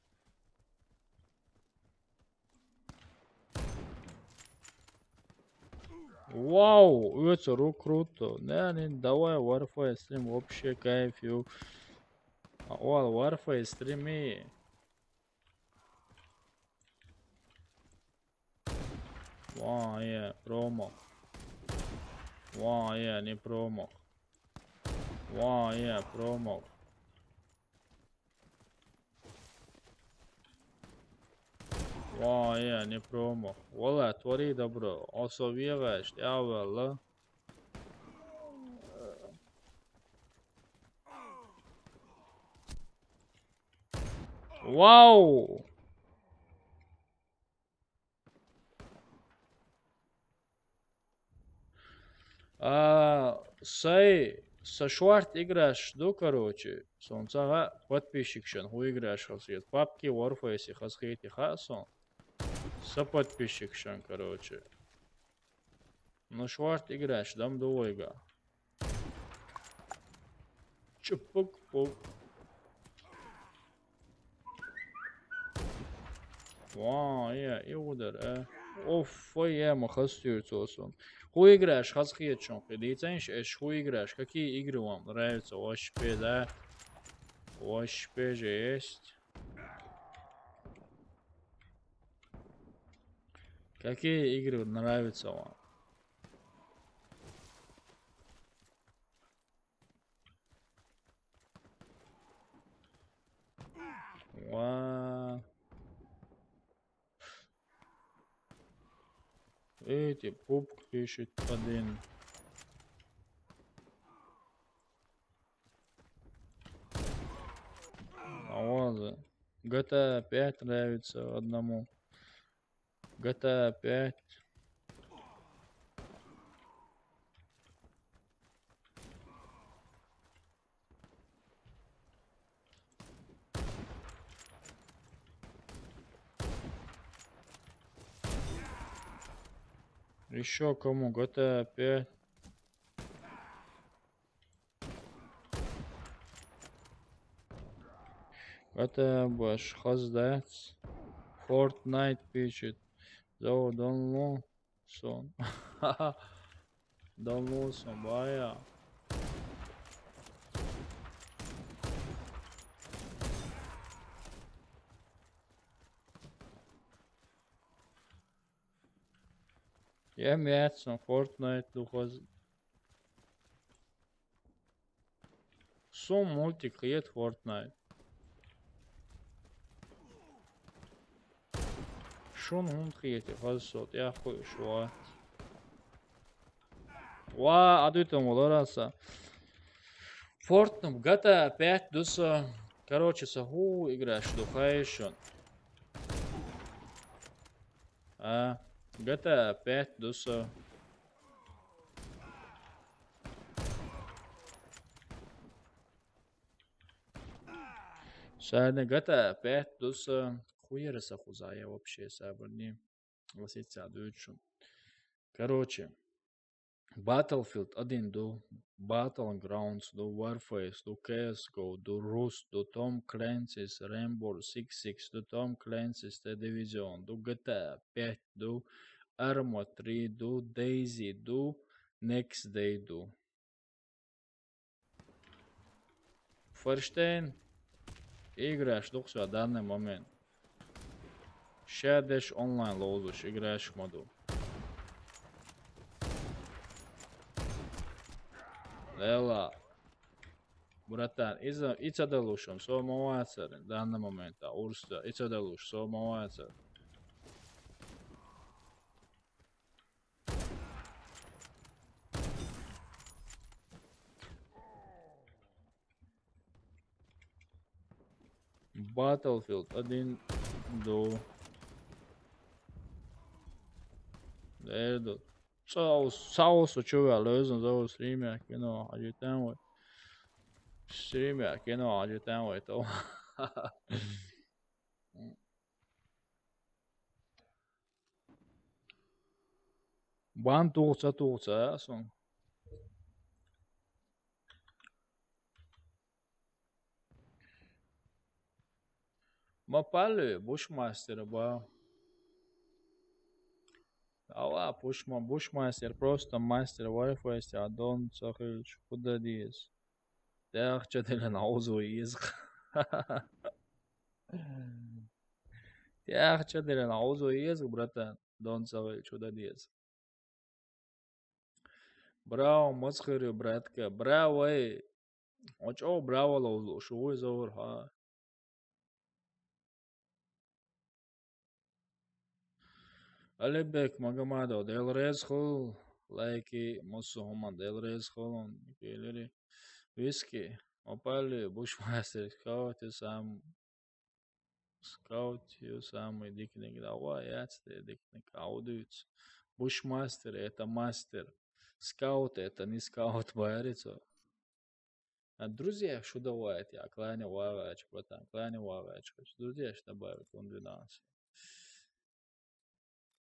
Вау, это ру круто. Не, не, давай Warface стрим, вообще кайф, ю. А, о, Warface стрими. Ва, е, промо. Ва, е, не промо. Ва, е, промо. Ва, е, не промо. Вала, твори добро. Осо вираш, я вала. Вау! А, сай, са шорт играш ду, короче. Сон цагъа подписчикшан, ху играш хасхет. Папки Warface хасхети ха сон. Са подписчикшан, короче. Ну, шорт играш, дам ду вайга. Чупук-пук. Ва, е, и удар, э. Оф, ой, е, ма хас тюрцосон. Ху играш, хас хиет шон, хи диценш, эш ху играш, какие игры вам нравятся, вообще, да? Вообще же есть. Какие игры нравятся вам? Ва. Эти пупк пишет один. А вот, G T A пять нравится одному. G T A пять. Еще кому? G T A пять. G T A баш хаздац. Fortnite пишет. Зо, донлу сон. Донлу сон, бая. Я мяц сон, Fortnite ду хаз. Сум мультик хет Fortnite. Шун хун хет хаз сот, я хуй шуа. Ва, адуйтам валараса. Fortnite, G T A пять дуса. Короче, са ху играешь, духаешь он. А, G T A пять дуса. Садни G T A пять дуса. Хуера са хузая вообще сабрни. Ласица дучу. Короче, Battlefield один ду, Battlegrounds ду, Warface ду, C S G O ду, Rust ду, Tom Clancy's Rainbow Six Siege ду, Tom Clancy's The Division ду, G T A пять ду, Arma три ду, DayZ ду, Next Day ду. Ферштейн. Играешь духсу в данный момент. Ща деш онлайн лоузуш, играешь моду. Лела. Братан, иза, ица далушам, со мавацар, данный момент, а урста, ица далуш, со мавацар. Battlefield один ду. Эрду. Саус, саус учува лозун зоу стримя кино, аджитан вай. Стримя кино, аджитан вай то. Бан тухца тухца, а, сон. Ма палю, Бушмастер ба. Ава, Бушма-, Бушмастер, просто мастер Wi-Fi, адон цахилч, куда диес. Тяхча делен аузу езг. Тяхча делен аузу езг, братан. Дон цахилч, куда диес. Браво, мацхырю, братка. Браво, эй. Очо браво лоузу, шугуй зовур, ха. Алибек Магомадов, Дел Рез хул, лайки, мусу хуман Дел Рез хулун, келери. Виски, опали, Бушмастер, скаут, сам, скаут, ю самый дикник, давай, яц ты дикник, аудуц. Бушмастер, это мастер. Скаут, это не скаут, байрицо. А друзья, что давайте, а клане вагач, братан, клане вагач, друзья, что добавить, он двенадцать.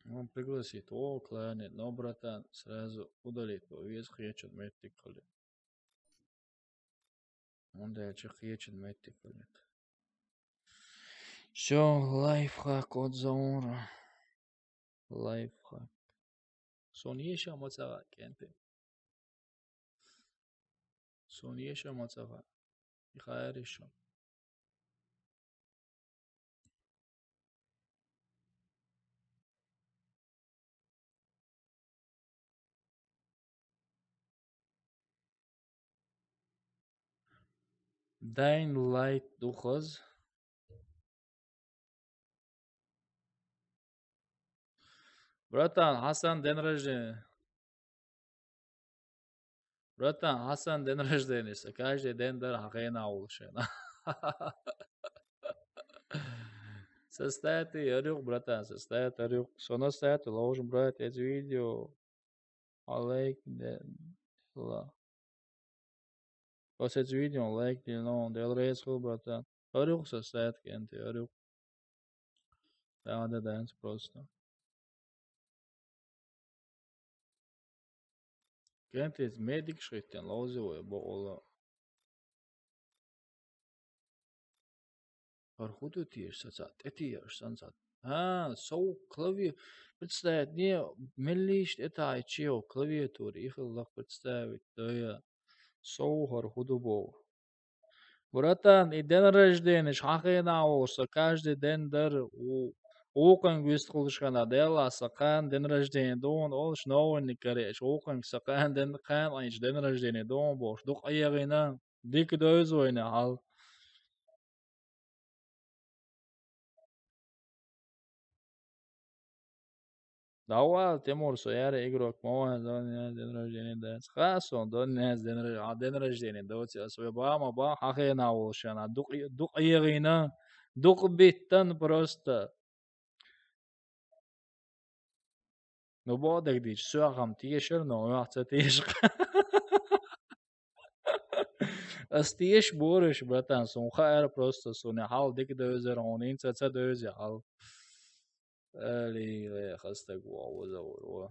Он пригласит, о, клане, но, братан, сразу удалит, то весь хечет, метик, коли. Он дальше хечет, метик, коли. Всё, лайфхак от Заура. Лайфхак. Сон ещё мацава кенте. Сон ещё мацава. И хайришо. Dying Light ду хаза. Братан, Хьасан день рождения. Братан, Хьасан день рождения. Са каждый день дар хьан хенахь волуш вена. Са стати арюх, братан, са стати арюх. Со на стати ловжу, брат, эц видео. Алейк де ла. Оцу видео лайк дилла, Дела реза хуьлда, братан. Арюх со сайт кенти, арюх. Да, да, да, просто. Кенти медик шхиттен лозивой бо ола. ХӀара хӀун ду теша саца? ТӀетеша санца? А, сов клави-, представить, не, меллиш тӀетаьчча клавиатура, и хилла представить, да я. Сов хӀара хӀун ду боху. Братан, и день рождения хьан хенахь волуш, со каждый день дар, у-, вукхунга вистхуьлуш хенахь, Делла, сан кхана день рождения ду хьуна, олуш новинник карийча, вукхунга сан кхана день, кхана Ӏийча день рождения ду хьуна бохуш, дукха эгӀина. Дика дойза вайна хьал. Давай, Тимур, со яра игрок, ма ван, дон яз день рождения дац. Ха, сон, дон яз день рож-, а, день рождения доци, ас вай ба, ма ба, хьан хенахь волуш шена, дукъ-, дукъ эгӀина, дукъ биттан просто. Ну, бо дагадийча, соьгахь-м тешара, но оьгӀ ца теша. Ас теша бораш, братан, суна хаьара просто, суна хьал дика девзара хьуна, хӀинца ца девзи хьал. Али, вай, хастаг ву, вуза вур ву.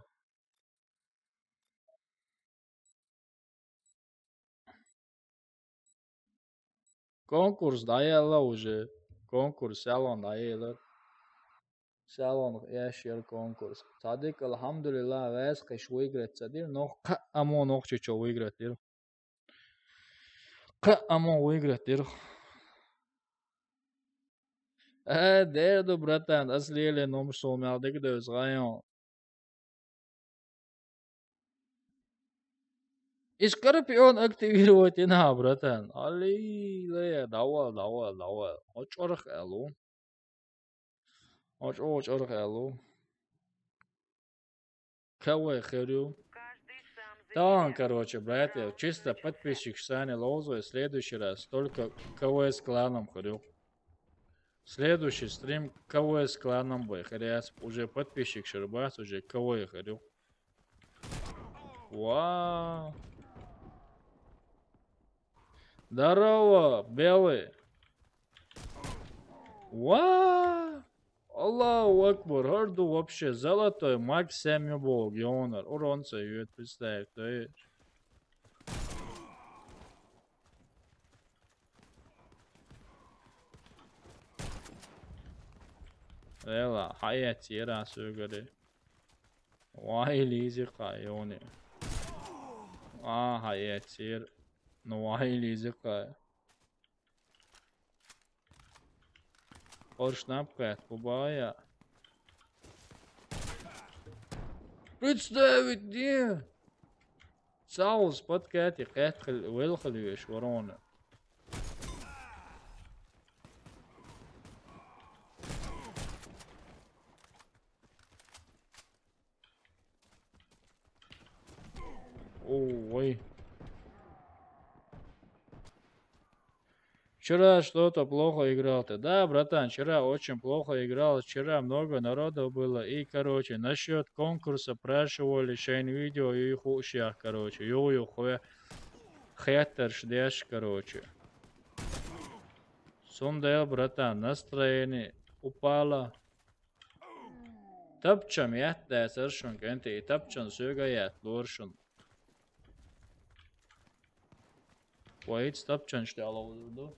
Конкурс дӀаелла уже. Конкурс салон дӀаелар. Салон еш яр конкурс. Цадик, алхьамдулиллах, ваьс кхиш выиграть ца дир, но кхаъ амо нохчичо выиграть дир. Кхаъ амо выиграть дир. Э, дер ду, братан, ас леле номер сул мел дика девза гӀайон. И Скорпион активировать йина, братан. Али, ле, давай, давай, давай. О, чӀорах аьлу. О, чӀо-, о, чӀорах аьлу. Кавай хир ю. Тан, короче, братья, чисто подписчик сани ловзой, следующий раз только КВ с кланом хир ю. Следующий стрим КВ с кланом бай. Хряс, уже подписчик шербас, уже КВ хрю. Ва. Здорово, белый. Ва. Аллаху акбар, хӀара ду вообще золотой маг семь бог, ёнар. Урон ца йоьт, представь, то есть. Эла, хьаэцира сугари. Вай, лизи кхайони. А, хьаэцир. Ну, вай, лизи кхай. Орш наб кхет, бубая. Представить, не? Саус подкати кхет хил-, вел хил веш ворона. Ой. Вчера что-то плохо играл ты. Да, братан, вчера очень плохо играл. Вчера много народу было. И, короче, насчёт конкурса спрашивали, шайн видео и хушях, короче. Ю-ю, хуя. Хеттарш деш, короче. Сундел, братан, настроение упало. Тапчам ятта дацар шун кӀанте, и тапчан соьга ятта лор шун. Вай, иц тапчанаш тӀе алавзур ду.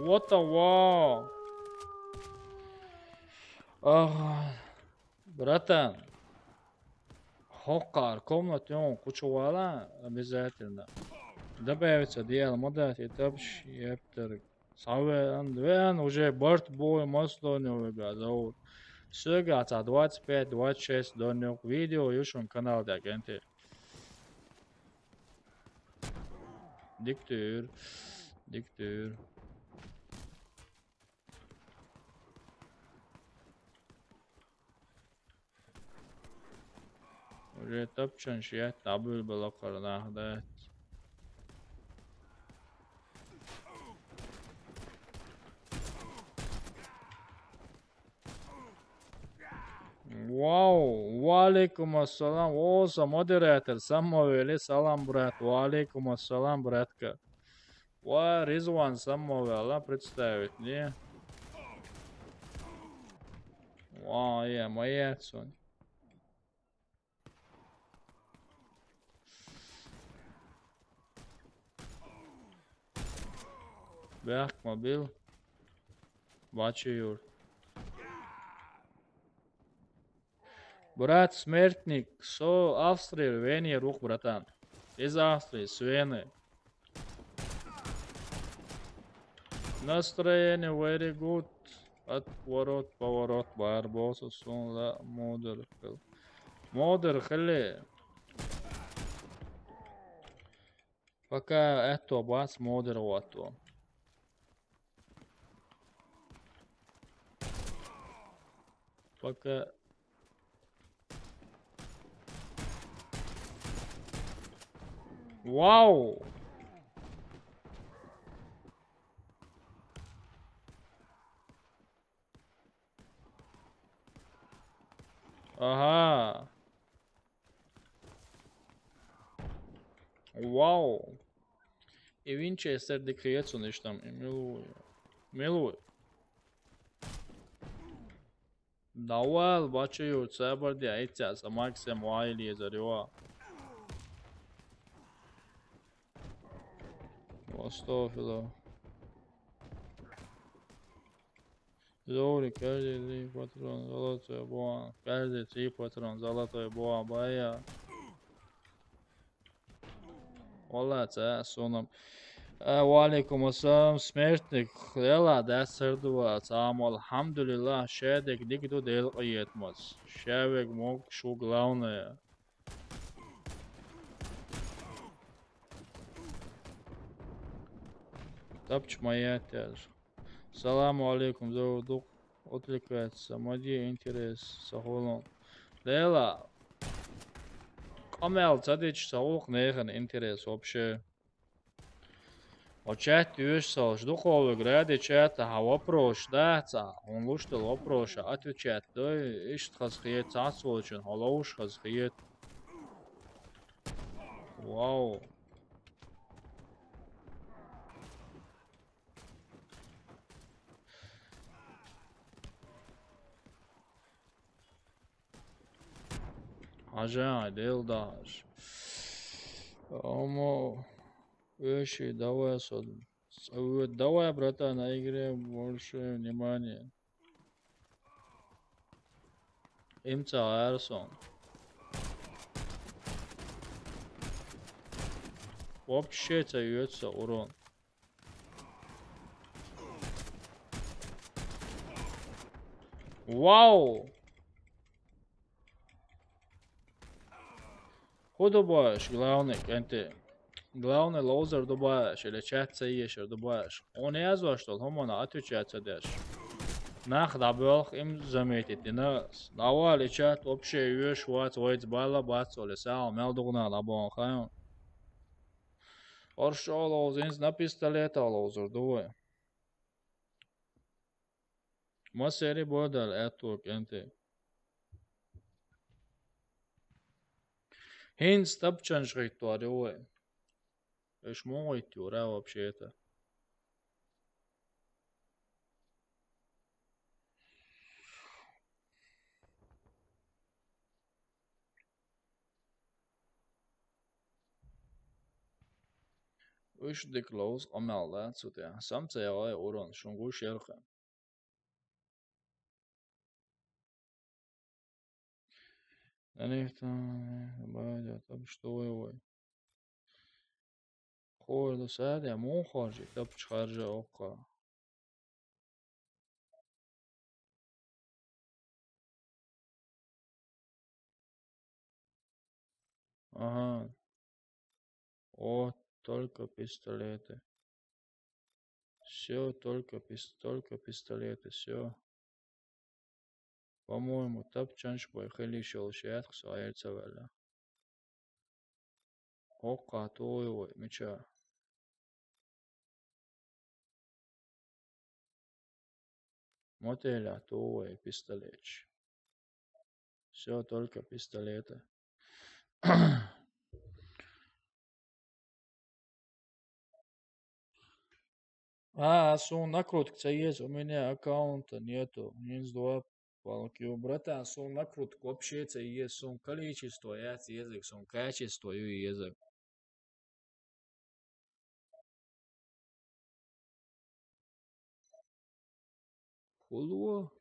What the wow? Ах, братан. Хоккар комната ён кучувала обязательно. Добавиться дело, ма да, и тапш, ептер. Саве, ан, вен, уже барт бой, мас донёвега, зовут. Сёга, ца двадцать пять, двадцать шесть донёк. Видео юшун канал да, кенте. Диктор. Диктор. Уже тапчан шият, абул балакар нахда. Вау, ва алейкум ассалам. О, са модератор, самовели, салам, брат. Ва алейкум ассалам, братка. Ва Ризван самовела представить, не? Ва, я, моя цунь. Бяхк мобил. Бачи юр. Брат Смертник, со Австрия, Вене рух, братан. Из Австрии, с Вены. Настроение very good. Отворот, поворот, барбоса, сун, ла, модер, хил. Модер, хили. Пока это бац, модер, вот то. Пока. Вау! Ага. Вау. И Винчестер дикриет, он ищет там, и милую. Милую. Давай, бачу, цебарди, айца, са Максим, вай, Лизарева. Остафила. Зори, каждый три патрон, золотой бон. Каждый три патрон, золотой бон, бая. Валла, ца, сонам. Э, ва алейкум ассалам, Смертник. Лела, да, сырдува, цам, алхамдулилла, шедек дик ду дел къиетмас. Шевек мог шу главное. Тапч моя тяж. Саламу алейкум, зовдук отвлекается. Моди интерес, сахолон. Лела. Камел цадич саук нехен интерес вообще. О чат юш салш духовый граде чата, а вопрос, да, ца, он луштал вопрос, отвечать, да, ишт хазхиет, ца сволочен, халауш хазхиет. Вау. Ажа, дел даш. Омо, веши, давай, сод. Давай, братан, на игре больше внимания. Им ца арсон. Вообще ца юэца урон. Вау! Ху дубаш, главный, кенти. Главный лоузер дубаш, или чат ца ешер дубаш. Он язваш, что хомона отвечать ца деш. Нах дабелх им заметить, динас. Навали чат вообще юэш вац, вайц бала бац, оли сал, мел дугна лабон хайон. Оршо лоузинс на пистолета лоузер дувай. Ма сери бодал эту кенти. Хин стапчан шрихтуари уэ. Эш могой тюра вообще-то. Уж дик лоуз амал да цутя. Сам цея урон шунгу шерха. Даьна ихтан, баьда, тапча тохий вай. Ховргда саьда, муха хоржий, тапча харжа оккха. Ага. О, только пистолеты. Всё, только пис-, только пистолеты, всё. По-моему, тапчанаш бай хила йиш йолаш яц-кх со, айра ца ваьлла. Оккха тохий вай, мича? Мотеля тохий вай пистолеташ. Всё, только пистолеты. А, сона накрутка ца еза, у меня аккаунта нету. Минус два палки. Братан, сона накрутка вообще ца еза, сона количество яц езаг, сона качество ю езаг. Хулуо?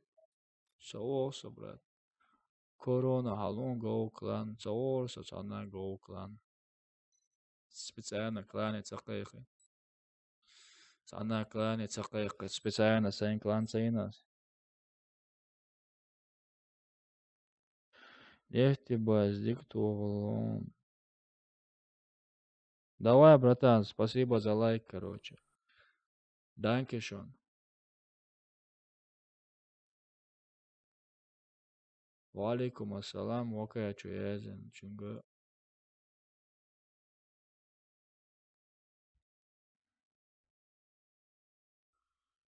Ца вогӀу со, брат. Корона хьалун говр клан. Ца вогӀур со цхьанна говр клан. Специально клане ца кхайкхи. Цхьанна клане ца кхайкхи. Специально сайн клан ца йина. Нефтебазе дика тохалун. Давай, братан, спасибо за лайк, короче. Данкишон. Ва алейкум ассалам, вакай чу язен, чунга.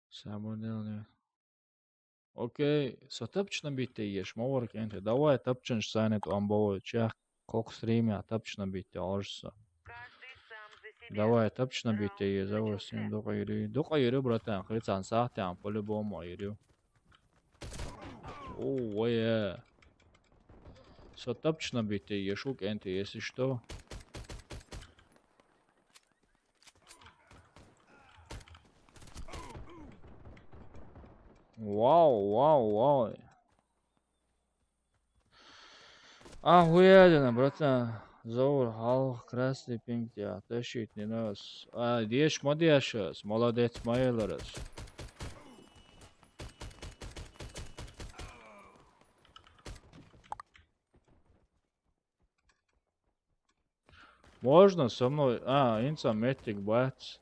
Самурдел не. Окей, со тапча набитый еш, ма вара кӀентий. Давай тапчанаш сайна тӀом бовой, чех кхокх стримя тапча набитый еш со. Давай тапча набитый еш, давай стрим дукха йири. Дукха йири, братан, хицан сахтян, по-любому йири. О, вая. Со тапча набитый еш, у кӀентий, если что. Вау, вау, вау. Ахуєнно, братан. Заур, халх, красный пинг тебя. Тащить не нас. А, деш, ма дешас. Молодец, ма еларас. Можно со мной? А, инца метик бац.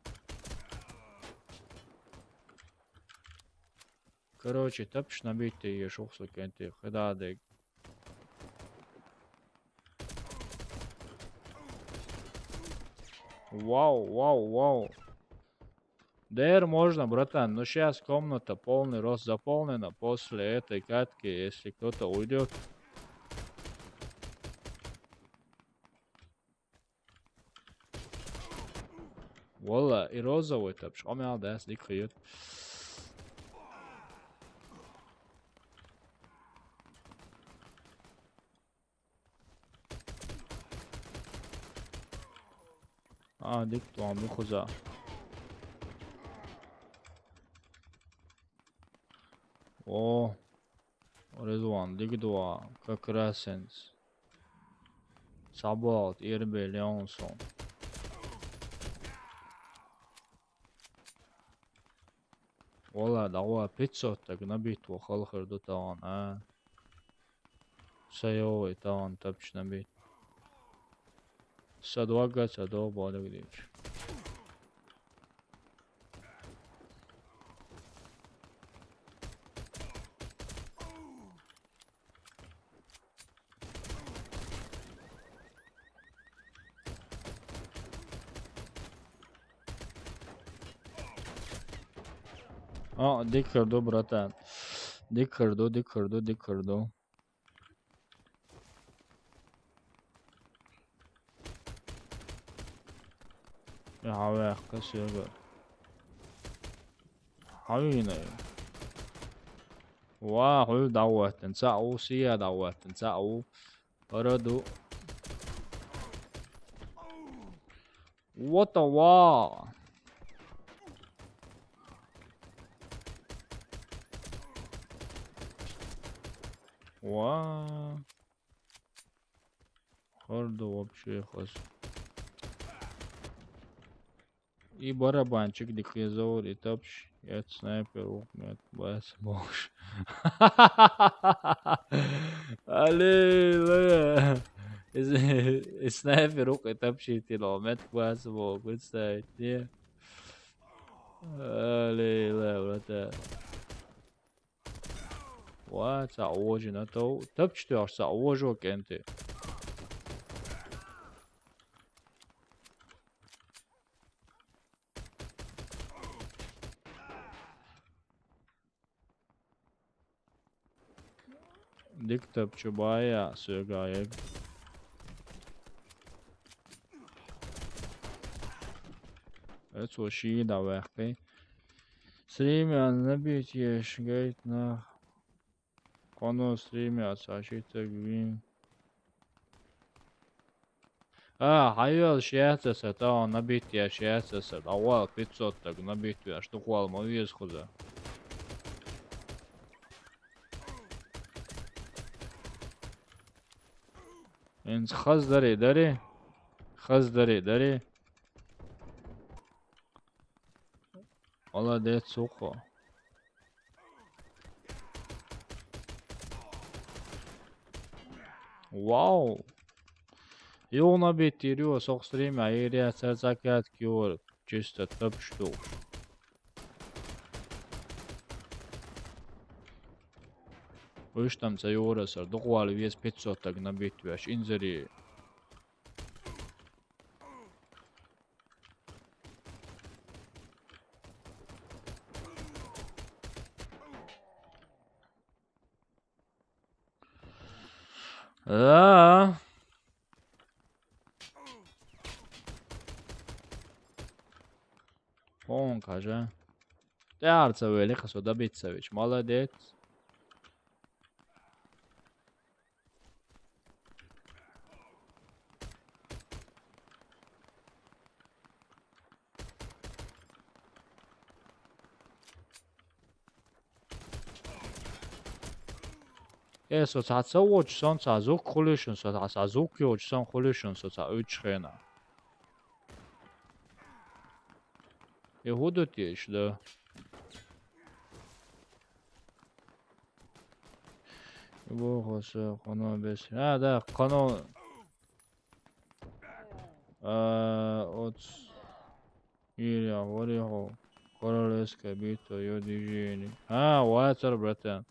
Короче, тапча набитый еш, ухсу кӀентий, хидадыг. Вау, вау, вау. Дэр можно, братан, но щас комната полный рост заполнена. После этой катки, если кто-то уйдет. Валла, и розовый тапча, къамаьл дац, дика хет. А, дика тӀом ду хоза. О, Резван, дика ду, как раз сенс. Сабалт, ирбе леонсон. Валла, дагва пятьсот так набит ва халхар ду таган, а. Сайовый таган тапча набит. Са двага, са до балаг дивч. А, дика хир ду, братан. Дика хир ду, дика хир ду, дика хир ду. Я хьаваьккха соьга. Хьавийна. Ва, хьуьл дӀагӀоттина, цхьаъ ву, сия дӀагӀоттина, цхьаъ ву. Ара ду. What the wow? Ва. Къордо вообще хас. И барабанчик дикъезаур, и тапш, я снайпер, ух, мет, бас, бош. Аллилуйя. И снайпер, ух, и тапш, и тило, мет, бас, бо, представить, не? Аллилуйя, брата. Ва, ца ожи на то. Тапч ты аж ца ожо кенты. Диктор чубая сёгая. Эцо ши да вахты. Стримя набить еш, говорит, на. Коно стримя сашита гвин. А, хайвел шеца са, та он набития шеца са, давал пятьсот так набития, что хвал мо вес хуза. Инц хаз дари, дари. Хаз дари, дари. Молодец, ухо. Вау. Юна битирю, сох стримя, иря церцакят кюр. Чисто топ штук. Уж там ца юра сар, духвали вес пятьсот так набитвяш, инзери. Да. Он кажа. Тярца вели, хасо добиться вич. Молодец. Э, со ца ца уоч сон ца зук хулишун, со ца ца зук йоч сон хулишун, со ца уч хена. Э, худо теш, да. Бо хоса, коно бес. А, да, коно. А, от. Иря, варихо. Королевская битва, ё движение. А, ватер, братан.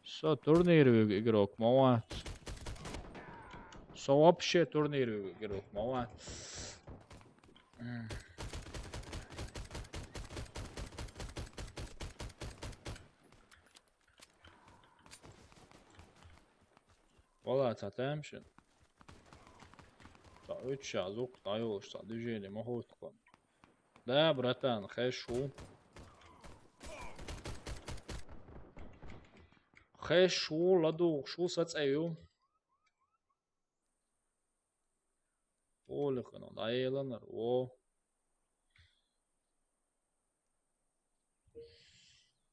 Со турнир игрок, мават. Со вообще турнир игрок, мават. Вала, ца тямши. Ца уч ша, зук, ца юлш, ца движение, махут кон. Да, братан, хэшу. Хэшу, ладу, шу сацаю. Полихано, да, еланар, о.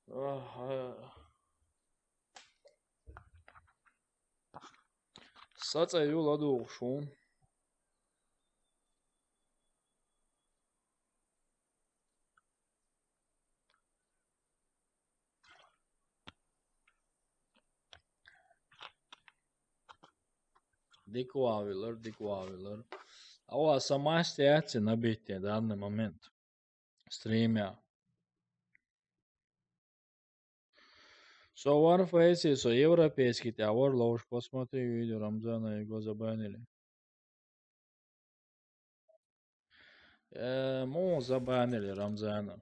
Аха. Сацаю ладу шун. Диквавилар, диквавилар. Ава сама ситуация набитие данный момент. Стримя. Со Warface, со европейский товар, лучше посмотри видео Рамзана, его забанили. Э, му забанили Рамзана.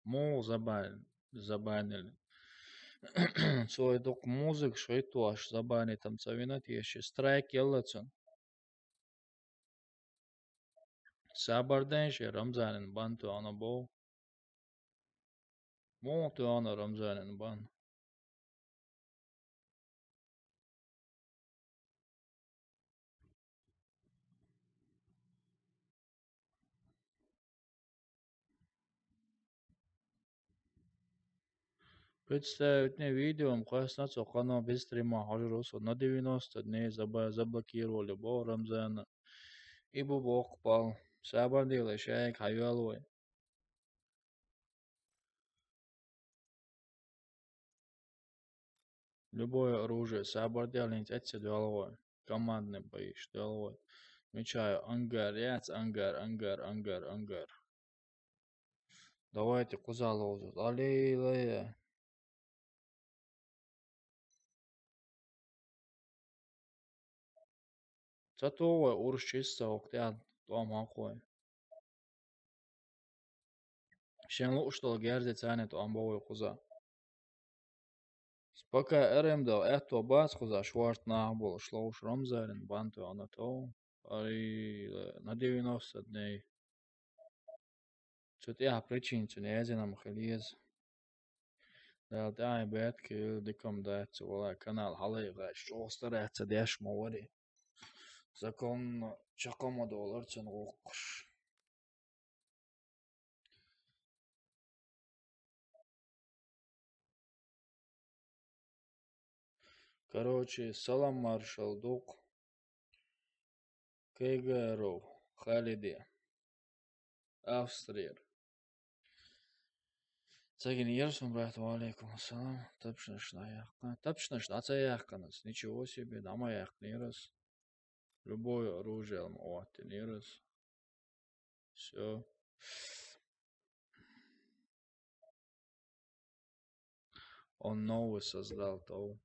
Му забан-, забанили. Цой дук музык, шо и то аш забани там цавина тиеши. Страйк еллацун. Сабарден ши Рамзанин бан туана бо. Му туана Рамзанин бан. Представить не видео, м, кхоьссина цо кхано без стрима хьожур ву со. На девяносто дней заба-, заблокировали бо Рамзана. И бу боккха пал. Сабар делай, шайга хьайоьлу вай. Любое оружие, сабар делай, хӀинца эцци доьлу вай. Командный боиш доьлу вай. Мичай ангар яц, ангар, ангар, ангар, ангар. Давайте кхуза ловзу. Аллилуйя. Ца тоху вай урс чисса хӀокху тӀехь тӀом хьокху вай. Шен лууш долу герзе царна тӀом бо вай кхуза. Пока РМ дал аьтто бац кхуза, шорта нах болуш ловш Рамзанин бан тоьхна тов. Ай, на девяносто дней. Цу тӀехь причина цуьнан язйина ма хила еза. Дала тӀаьхье баьтка йойла, дика-м дац, валлай, канал хьалайгӀаш, чӀогӀа старац ца деш ма вари. Законно чекхо ма долура цуьнан гӀуллакхаш. Короче, салам маршалла ду-кх Кайгаров Халиде, Австрияра. Ца гина ера суна, брат, ва алейкум ассалам. Тапчанаш дӀаяьккхина. Тапчанаш дӀа ца яьккхина ас. Ничего себе, дӀа ма яьккхинера ас. Любое оружие ма оттинера ас. Всё. Он новый создал, то.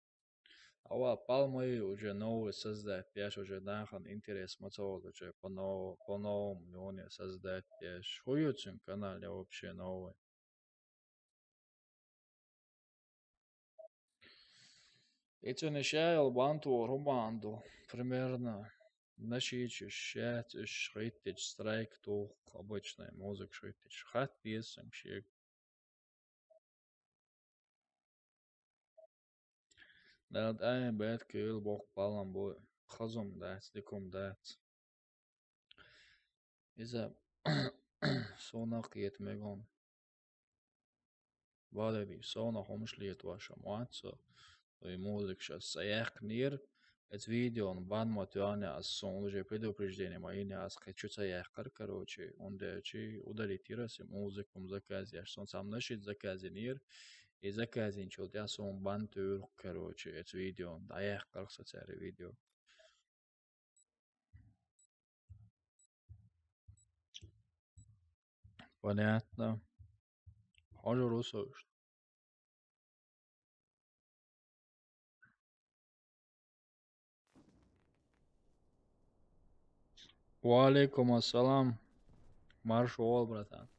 Ава, пал ма ю уже новый создать деш, уже нахана интерес ма ца волу, уже по новому, по новому юне создать деш. ХӀун ю цуьнан канале вообще новый? И цуьнан ша йолу бан тохар хӀун бан ду? Примерно. Нашийчуьш, шаьц уьш хӀиттича страйк туху, обычный музыка хӀиттича. Хатта деза санга шега. Дала тӀаьхье баьтка йойла, боккха палам бу, хаза-м дац, дика-м дац. Иза суна а кхета мегаш. Бадари, суна хӀумаш летош ма вац со. И музыкаш ас ца яьккхинера. Эцу видеон бан ма тоьхна ас, суна уже предупреждение ма йина ас, кхин чу ца яьккхира, короче, хӀунда аьлча удалить йира ас и музыка, хӀума заказ еш. Суна цхьамма нашид заказ йинера, и заказ йинчул тӀаьхьа суна бан туьйру, короче, эцу видеон. ДӀаяьккхира со цара видео. Понятно. Хьожур ву со уьш. Ва алейкум ассалам. Марша вогӀийла, братан.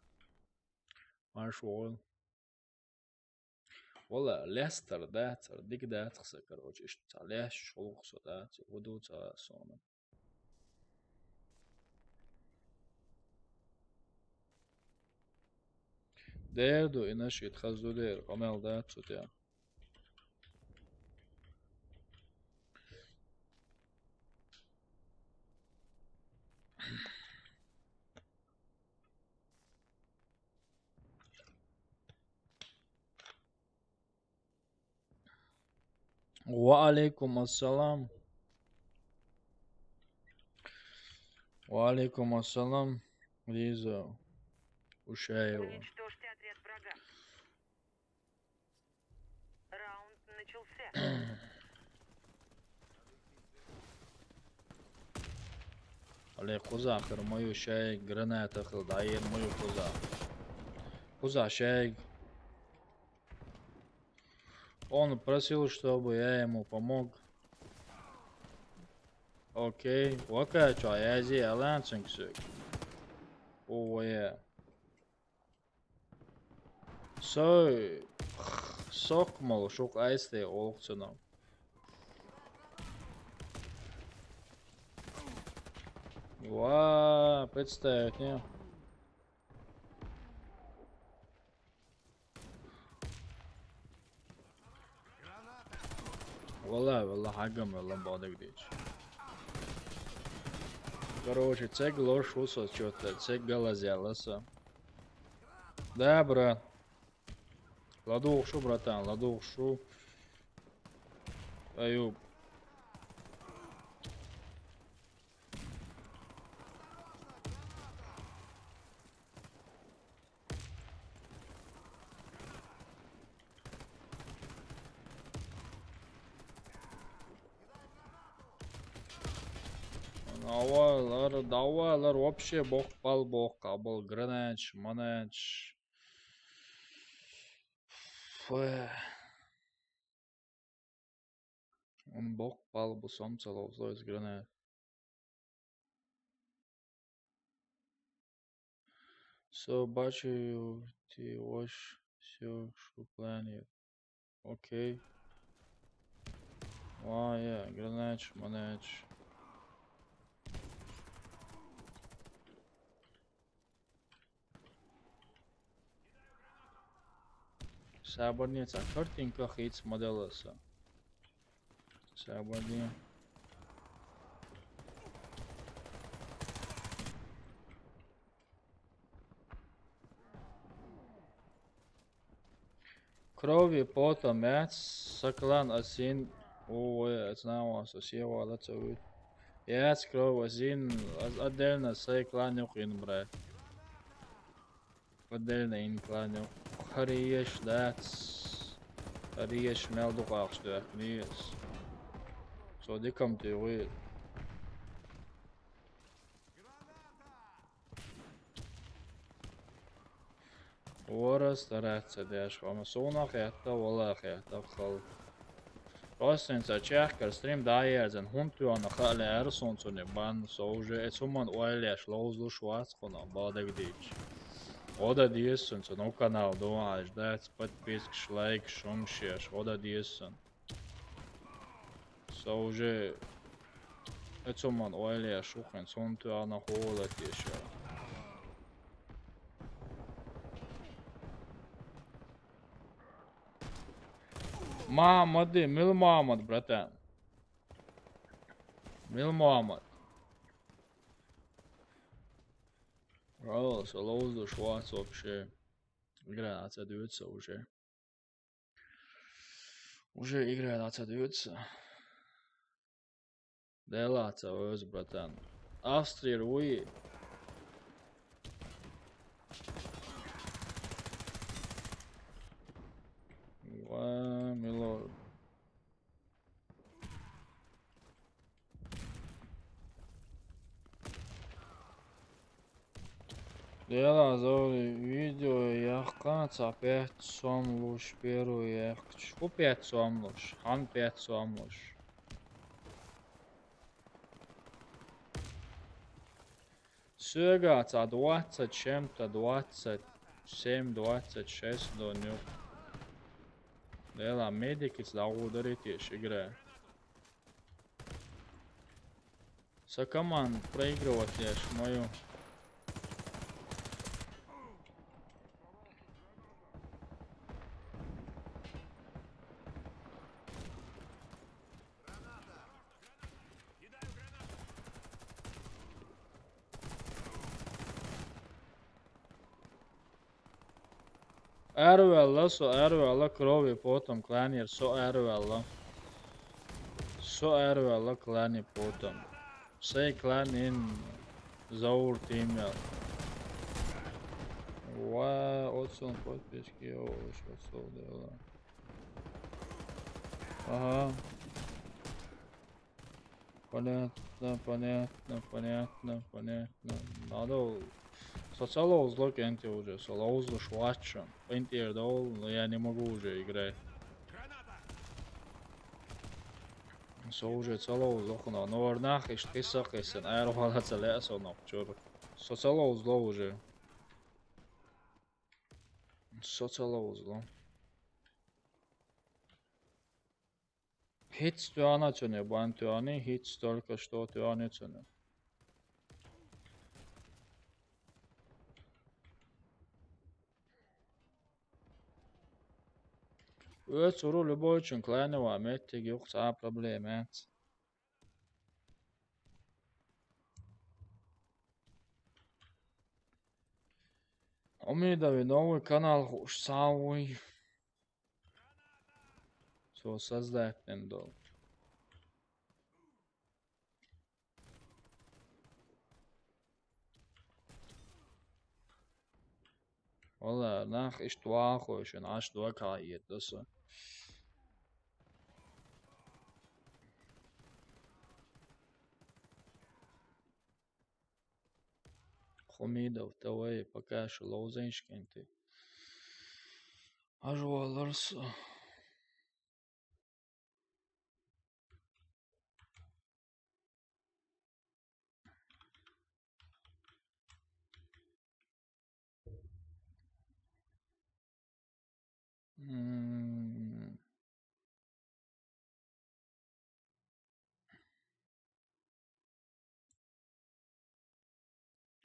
Марша вогӀийла. Валла, лестар дацара, дика дац-кх сан, короче, иштта цхьа лаьтташ гӀуллакх со дац, хӀун ду цхьа суна. Дера ду, и нашид хаза ду дера, къамел дац цу тӀехь. Ва алейкум ассалам. Ва алейкум ассалам, Лиза Ушаева. Уничтожьте отряд врага. Раунд начался. Алле, кхузахь хир ма ю шайга, граната хила дӀаер ма ю кхузахь. Кхузахь шайга. Он просил, чтобы я ему помог. Окей. Вака чо язи алан цинг сыг. О, я. Со, сок мол, шук айсте олух цунам. Ва, представить, не? Валла, валла, хьагам, валла, бодиг дичь. Короче, цег лош ву со, чё-то, цег галазяла со. Да, брат. ЛадугӀуш шу, братан, ладугӀуш шу. Аюб. Давай, лар, давай, лар, вообще бокъ бал, бокъ къабул, гранаташ, манаташ. Фу. Он бокъ бал, бу сом ца ловзло из гранат. Всё, бачу, ти вош, всё, шу планет. Окей. А, я, гранаташ, манаташ. Сабарни, цхьа картинка хийца ма делла со. Сабарни. Крови, пота, мяч, са клан асин. Ой, знала, со севала цавит. Яц крови асин, аз-, отдельно сай клан юкъин, брат. Отдельно ин клан юкъ. Хариеш дац. Хариеш мел дукъакъш дехнис. Со дикам тюгъи. Вара стараться деш, ама суна хетта, вала хетта, хал. Просто ца чехкар стрим даерзан, хӀунтуана хали арсун цуни бан, со уже эцуман ойлеш, лоузлуш вацхуна, бадагдич. Ода диессун цуну канал дуаш, дац подписк, лайк, шумшеш, ода диессун. Со уже эцуман ойлеш, ухин, хӀунтуана хула тиша. Мамади, мил Мамад, братан. Мил Мамад. Бро, со лоузлуш вац вообще. Игра ца дюца уже. Уже игра ца дюца. Делаца оз, братан. Австрия уи. Ва, мило. Дела зори видео яхкъан ца пять сом луш первый яхкъ. Шу пять сом луш, хӀан пять сом луш. Сёга ца двадцать чем-то, двадцать семь, двадцать шесть донюк. Дела медикис дагъударитиш игра. Са команд проигрывать еш мою. Эрвелла, со эрвелла, крови потом кланер, со эрвелла. Со эрвелла клани потом. Сей клан ин заур тимел. Ва, отсон подписки, о, что дела. Ага. Понятно, понятно, понятно, понятно. Надо. Со ца лоузло кенти уже, со лоузлуш ваччан. Пентер дол, но я не могу уже играть. Со уже ца лоузло хуна. Но варнах иш киса кисан, аэр вала ца леа со нок чур. Со ца лоузло уже. Со ца лоузло. Хиц туана цуне, бан туани, хиц только что туани цуне. Ӧ цуру любой чун кланева меттиг юхца проблемец. Умидови новый канал хуш сауй. То создать ден долчу. Валла, нах иштта вахой шуна, аш дог хьаэца со. Хумидов, давай, пока шо ловзанаш кӀентий. Аж валар со. М.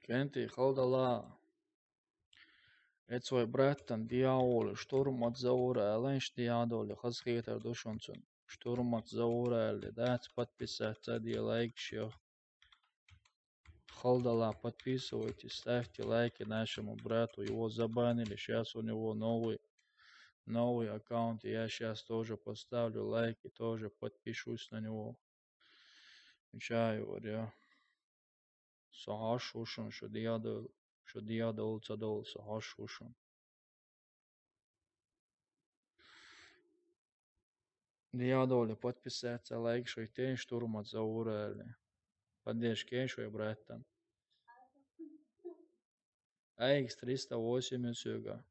КӀентий, халдала. Эцу вай браттан дӀаяхьа волу штурм ма завура аьлла, иштта дӀаяхьа долу, хаза хетар ду шуна цунна. Штурм ма завура аьлла, дац, подписаться де, лайкаш йо. Халдала, подписывайтесь, ставьте лайки нашему брату. Его забанили, щас у него новый, новый аккаунт. Я щас тоже поставлю лайки, тоже подпишусь на него. Чай варя. Со хьош ву шуна, шу дӀаяхьа долу, шу дӀаяхьа долу ца долу, со хьош ву шуна. ДӀаяхьа долу, подписаться, лайк шуьйтен, штурм ма завура аьлла. Поддержка шуьйра, браттан. Айкс триста восемь соьга.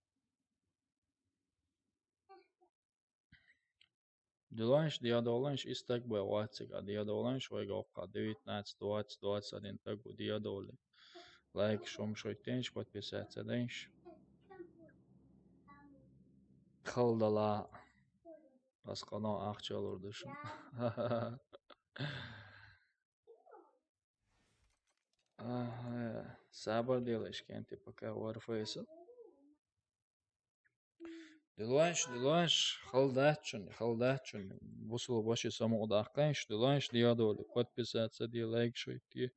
Диланаш, дӀаяхьа доланаш, и стаг бай вацциг, а дӀаяхьа доланаш вайга оккха девятнадцать, двадцать, двадцать один таг ву дӀаяхьа долу. Лайк шуьйра шуьйтенаш, подписаться денаш. Халдала. Ас къано ахча лур ду шуна. Ага, сабар делаш кӀентий, пока Warface. Диланаш, диланаш, халдачун, халдачун. Бусулба баши самукъа даккханаш, диланаш, дӀаяхьа долу, подписаться де, лайк шуьйтен.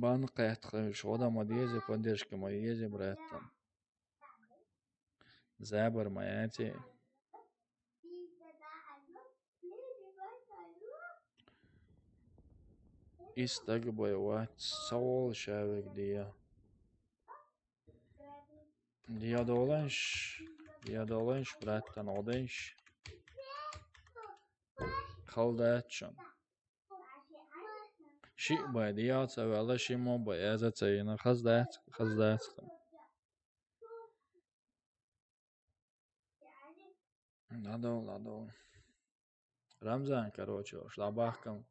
Бан кхетта хевш, гӀо дан ма деза, поддержка ма еза, браттан. Забар ма яций. И стаг бай вац, ца волу шавег дия. ДӀаяхьа доланаш, дӀаяхьа доланаш, браттан, гӀо денаш. Халдачун. Шиъ бай дӀаяхьа ца ваьлла, шиммо бай эза ца йина, хаза дац, хаза дац. ДӀадовла, дӀадовла. Рамзан, короче, уж дӀабахкам.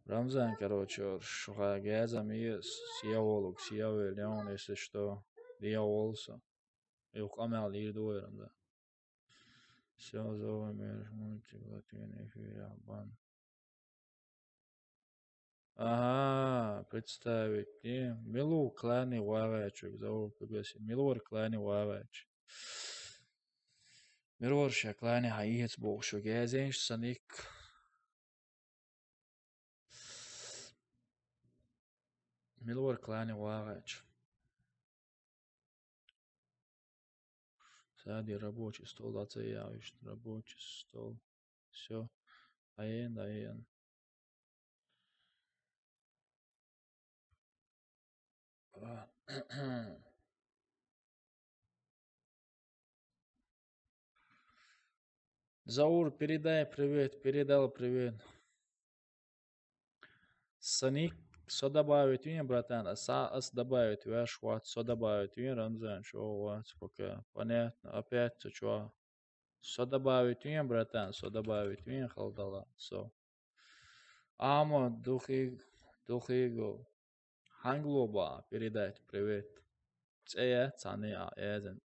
Рамзан, короче, уж шуха геза мир, сияволуг, сиявел, если что, дӀаяхьа волу со. Юха къамел йир ду вай, Рамзан. Всё, зову мир, мультик, вот я на эфире, Абан. Ага, представить, не? Милу клани вагачук, зову пригласи. Милур клани вагач. Милур ша клани хаец боху шу гезенш саник. Милур клани вагач. Сади рабочий стол, а це я, рабочий стол. Всё. Аен, аен. А, Заур, передай привет, передал привет. Саник, со добавить вин, братан, а са ас добавить веш вац, со добавить вин, Рамзан, чё у вас пока? Понятно, опять ты чё? Со добавить вин, братан, со добавить вин, халдала, со. Ама духиг, духиго. Ханглоба передать привет. Цея цани а эзен.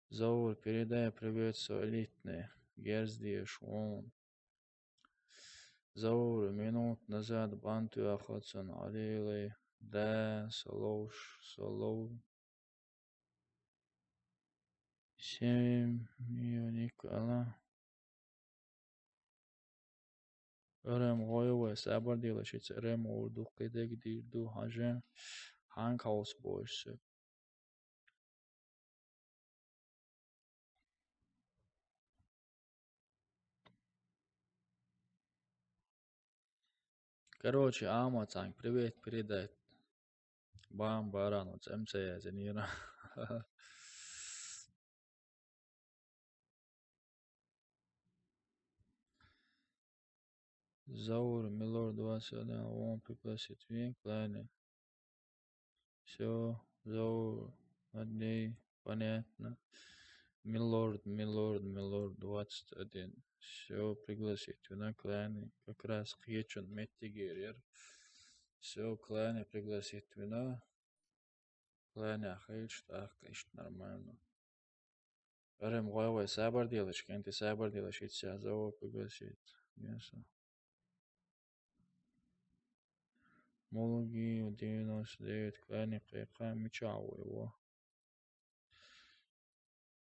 Заур, передай привет, со элитный. Герздеш вон. Заур, минут назад бан туьйхьацун Алилай. Да, со ловш, со лов. Семьёник ала. Орем гой вай. Сабар делаш, и цӀерем гӀур дуккхи дег дийр ду, хьажа, хьанга хьовсабойша. Короче, Амацанг, привет передать. Бам, баран, вот МЦ я, Зенира. Заур, Милорд двадцать один, он пригласит в клане. Все, Заур, одни, понятно. Милорд, Милорд, Милорд двадцать один. Все, пригласит в клане. Как раз кхечун меттигер. Все, клане пригласит вина. Клане хилча, так, иштта нормально. Арем, гой, гой, сабар делаш, кенти сабар делаш, ит ся, Заур пригласит. Мясо. Мулги, девяносто девять, клане кхайкха, мича его.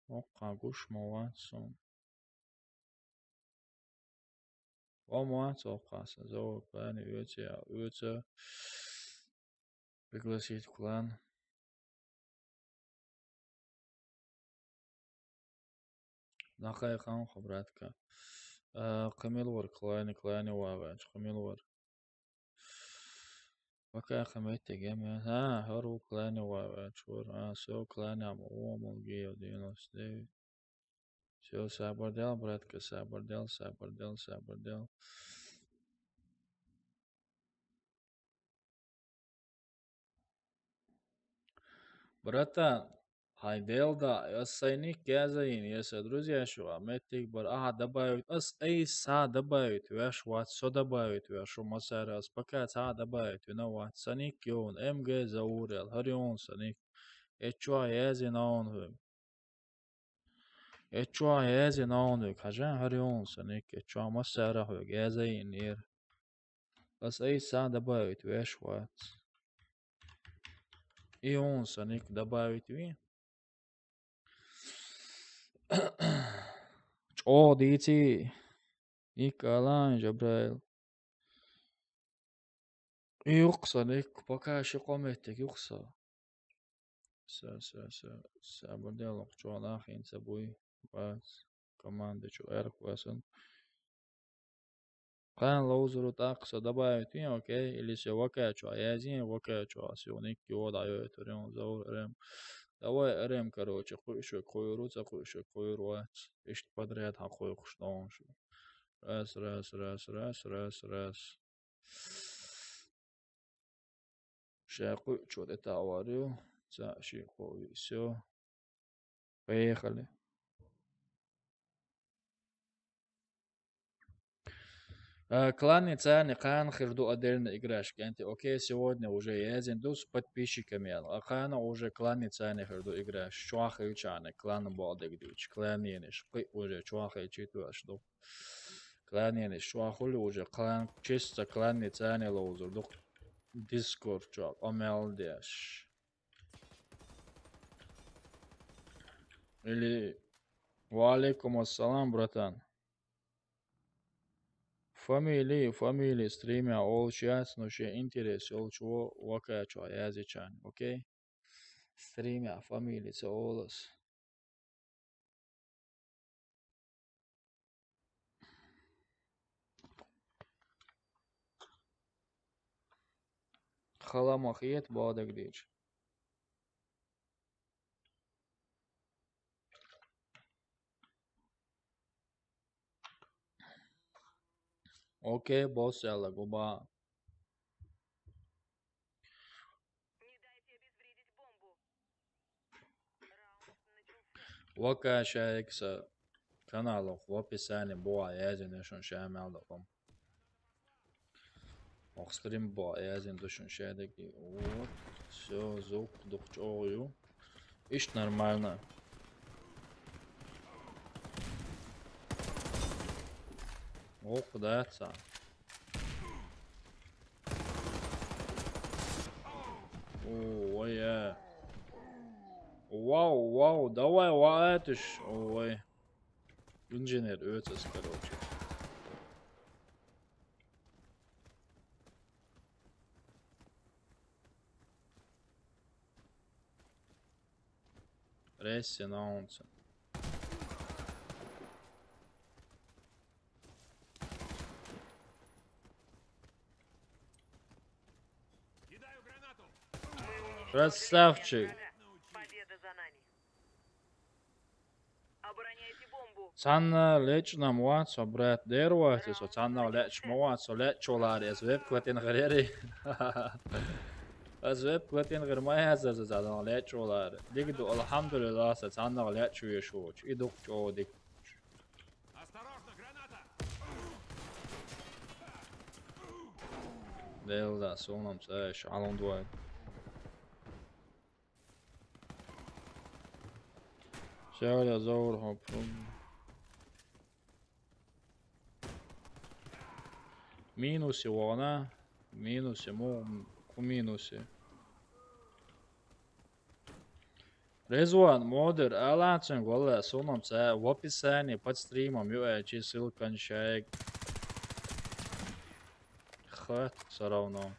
Окха гуш ма вац сона. Ва ма вац окха са, Заур, клане оьца, оьца. Пригласить в клан. Нахай ханха, братка. А, кхы мила вар, клане, клане вагӀача, кхы мила вар. Пока кхы меттиг я, ма. А, хӀара ву клане вагӀача вар. А, всё, клане ма ву, Мулги, девяносто девять. Всё, сабар дел, братка, сабар дел, сабар дел, сабар дел. Братан, хьай дел да, ас сай ник яза йина, я са друзья шу, а меттиг бар, аха добавить, ас ай са добавить веш вац, со добавить веш ву, масара ас пока ца добавить вина вац, са ник йовна, МГ Заур ял, хӀара йовна са ник. Эчуа язина он хӀу. Эчуа язина он хӀу, хьажа, хӀара йовна са ник, эчуа масара хӀу, яза йина ира. Ас ай са добавить веш вац. И он са ник добавить ви. ЧӀо дийци. Ик алан, Жабраил. Юкъса ник, пока ши кхо меттиг юкъса. Са, са, са, са, бадел, чуала хинца буй. Бац. Команда чу эрк васан. Кхана лоузуру тӀаккха со добавить вин, окей? Или со вакачо язин, вакачо со ник йода йойтурин заур эрем. Давай эрем, короче, кхуйшо кхуйру, ца кхуйшо кхуйру вац. Ишт подряд хьа кхуйхуш доншу. Раз, раз, раз, раз, раз, раз. Ша кхуйчо тӀе таварю. Ца ши кхуй, всё. Поехали. А, кланни царни кхана хир ду отдельно играш кӀанти. Окей, сегодня уже язин ду с подписчиками. А кхана уже кланни царни хир ду играш. Чуахилчани клан бодег дич. Кланниш. Кхи уже чуахилчи туаш ду. Кланниш. Чуахули уже клан, чисто кланни царни лоузур ду. Дискорд чуа. Амел деш. Или: «Ва алейкум ассалам, братан. Фамилия, фамилия стримя олчац, ну ше интерес олчо вакачо язичан, окей? Стримя фамилия ца олас». Халамах ет бадагдич. Окей, босс, яла губа. Вака шайкса каналах в описании буа язин шун шамал дакъам. Ох, стрим буа язин душун шайдеги. Вот. Всё, звук дух чогъю. Ишт нормально. Ох, да, ца. О, ой, э. Вау, вау, давай, ваатыш. Ой. Инженер, оцес, короче. Прессе наунца. Красавчик. Победа за нами. Обороняйте бомбу. Цхьанна лечкъа ма вац со, брат, дера вац со, цхьанна лечкъа ма вац со, лечкъа валаре, аз веб кватин гъирери. Аз веб кватин гъир ма яцар, аз цхьанна лечкъа валаре. Дика ду, алхьамдулиллахӀ, са цхьанна лечкъа веш вуч. И дукха чӀогӀа дика. Осторожно, граната! Дела да, сунам цаеш, алун дуай. Шагъа зовр хопрум. Минусе вона, минусе му, ку минусе. Резван, модер, аланцен голла, сунам ца, в описании под стримом, ю эйч ссылка шайг. Хат, всё равно.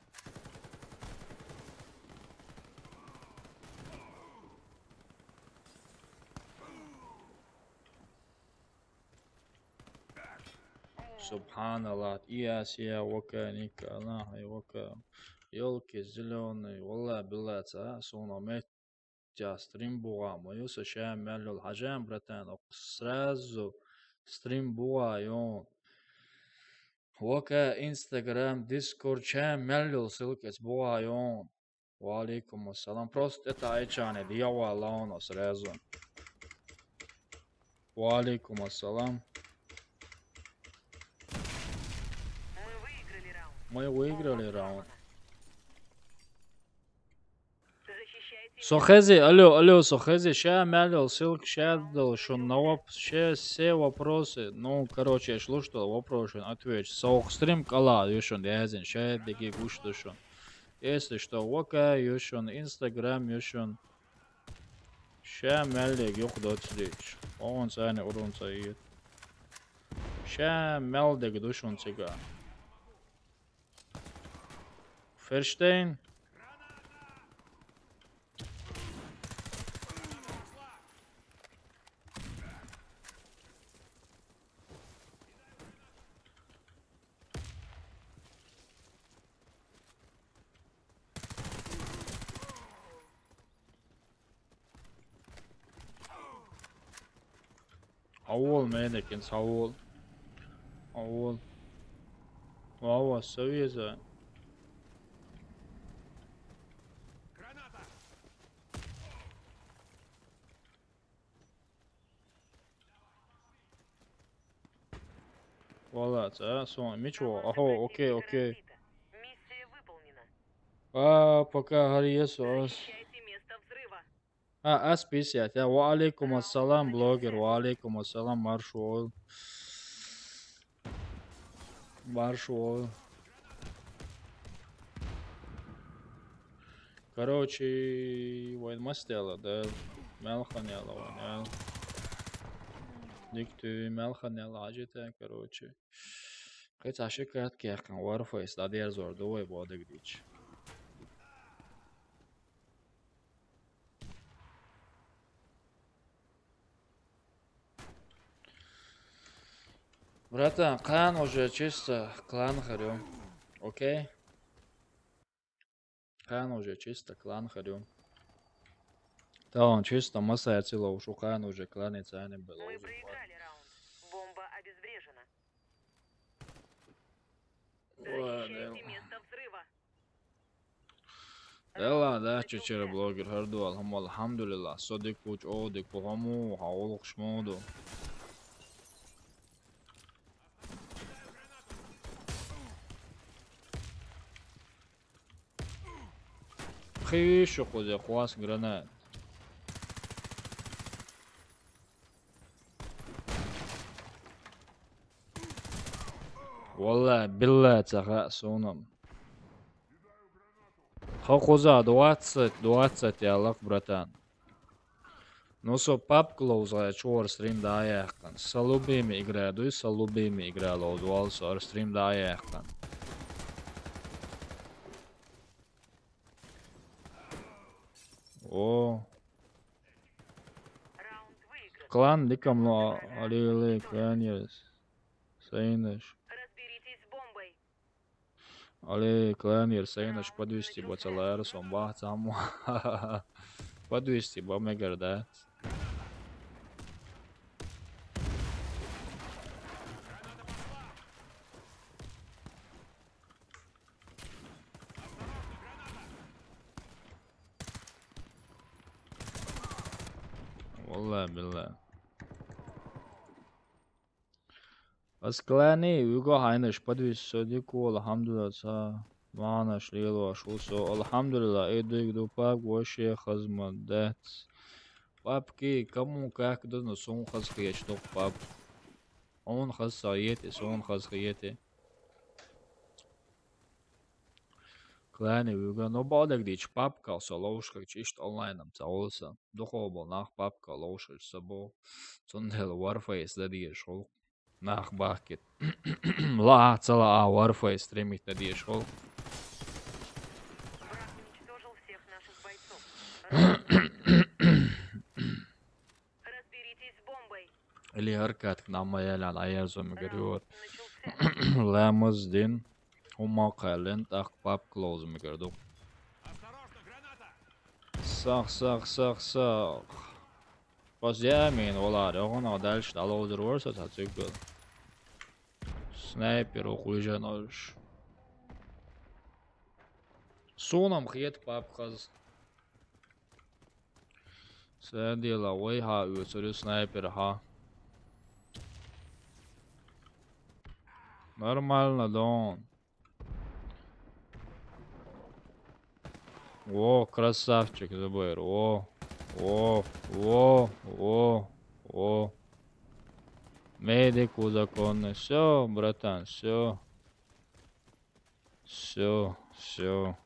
Субханаллах, и Асия, вака, Ника, Аллах, и вака. Ёлки зелёные, валла, билла, ца, сунам мет. Тя стрим бугӀа ма ю, со ша мел йол хьажам, братан, оха сразу стрим бугӀа йон. Вока, Instagram, Discord, ша мел йол ссылкац бугӀа йон. Ва алейкум ассалам. Просто это айчане, дьявол, он сразу. Ва алейкум ассалам. Мы выиграли раунд. Мы выиграли раунд. Со хези, алло, алло, со хези, ша мел йол ссылка, ша дол шун на воп-, ша все вопросы. Ну, короче, я слушал вопросы, отвечу. Со стрим кала, ю шун, язин, ша деги гуш ду шун. Если что, вока, ю шун, Instagram, ю шун. Ша мел дег юх доцлич. Он цани урун цаид. Ша мел дег ду шун цига. Ферштейн. Авол менекин, авол. Авол. Вава, совеза. Вала, ца, сон, мичо, ахо, окей, окей. Миссия выполнена. А, пока гьар есо ас. Защищайте место взрыва. А, ас писят, я, ва алейкум ассалам, блогер, ва алейкум ассалам, марш вол. Марш вол. Короче, вайн мастела, да, мелханела, вайн, я. Диктуй, мелханела, ажита, короче. Кхы ца ши катка яьккхина Warface дӀадерзор ду вай бодагдича. Братан, кхана уже чисто клан харю. Окей? Кхана уже чисто клан харю. Та он чисто масар цилов, шу кхана уже клан и цани было. Мы уже проиграли раунд. Бомба обезврежена. Ладно. Защищайте место взрыва. Эла, да, чечера блогер, гьардуал, хӀама, алхьамдулилла, со диккучӀ, о, дикку хӀаму, хьа гӀулакхаш муду. Хивиш шу кхузе хвас гранат. Валла, билла, ца хаьа суна. Хьо кхуза двадцать, двадцать ялакх, братан. Ну, со пабг ловзгӀа чугӀар стрим дӀаяьккхина. Са любимый игра дуй, са любимый игра ловзавала со ара стрим дӀаяьккхина. О. Клан дикам ло алили кланер сайнаш. Разберитесь с бомбой. Али кланер сайнаш подвести боца лайрас он бахцам. Подвести ба мегар да. Валла билла. Аскалани, уьга хьайнаш подвис со дикула, алхьамдулилла, ца маьнаш лелош ву со, алхьамдулилла, и дуьйг ду паб, воше хазма дац. Пабки, кому как ду, но сун хаз хьеч ду паб. Хьуна хаз са ети, сун хаз хьети. Клани уьга, но баъдагдича папка со ловшхагча иштта онлайном ца гӀолса. Духо бол нах папка ловшхагча са бо. Цундела Warface да дезаш гӀулакх. Нах бахкит. Ла ца ла а Warface стримить да дезаш гӀулакх. Или гьар катк нама ялян аярзо мегар юр. Ламаз дин. Хьума кхаьллин, тӀаккха папка ловза мегар ду. Сах, сах, сах, сах. Пас яа мин валар, йогӀана дальше дӀаловзар вар со цхьа цуьггал. Снайпер ухуйжанош. Сунам хета папка хаз. Садила, вай хьа оьцур ю снайпер хьа. Нормально, дон. Во, красавчик, Зубайр. Во, во, во, во, во. Медик у законный. Все, братан, все. Все, все.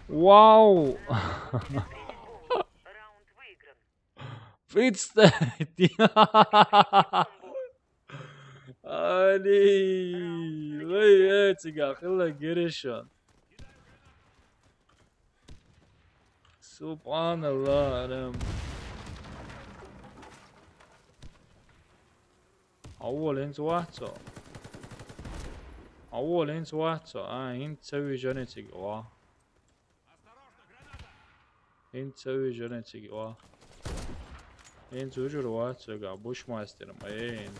Вау! Представьте! Али, вай, э, цигахила гиришон. Субханалла, арам. Аввал инц вацо. Аввал инц вацо. А, инц цави жани цигва. Инц цави жани цигва. Инц ужур вацо га, бушмастер, ма инц.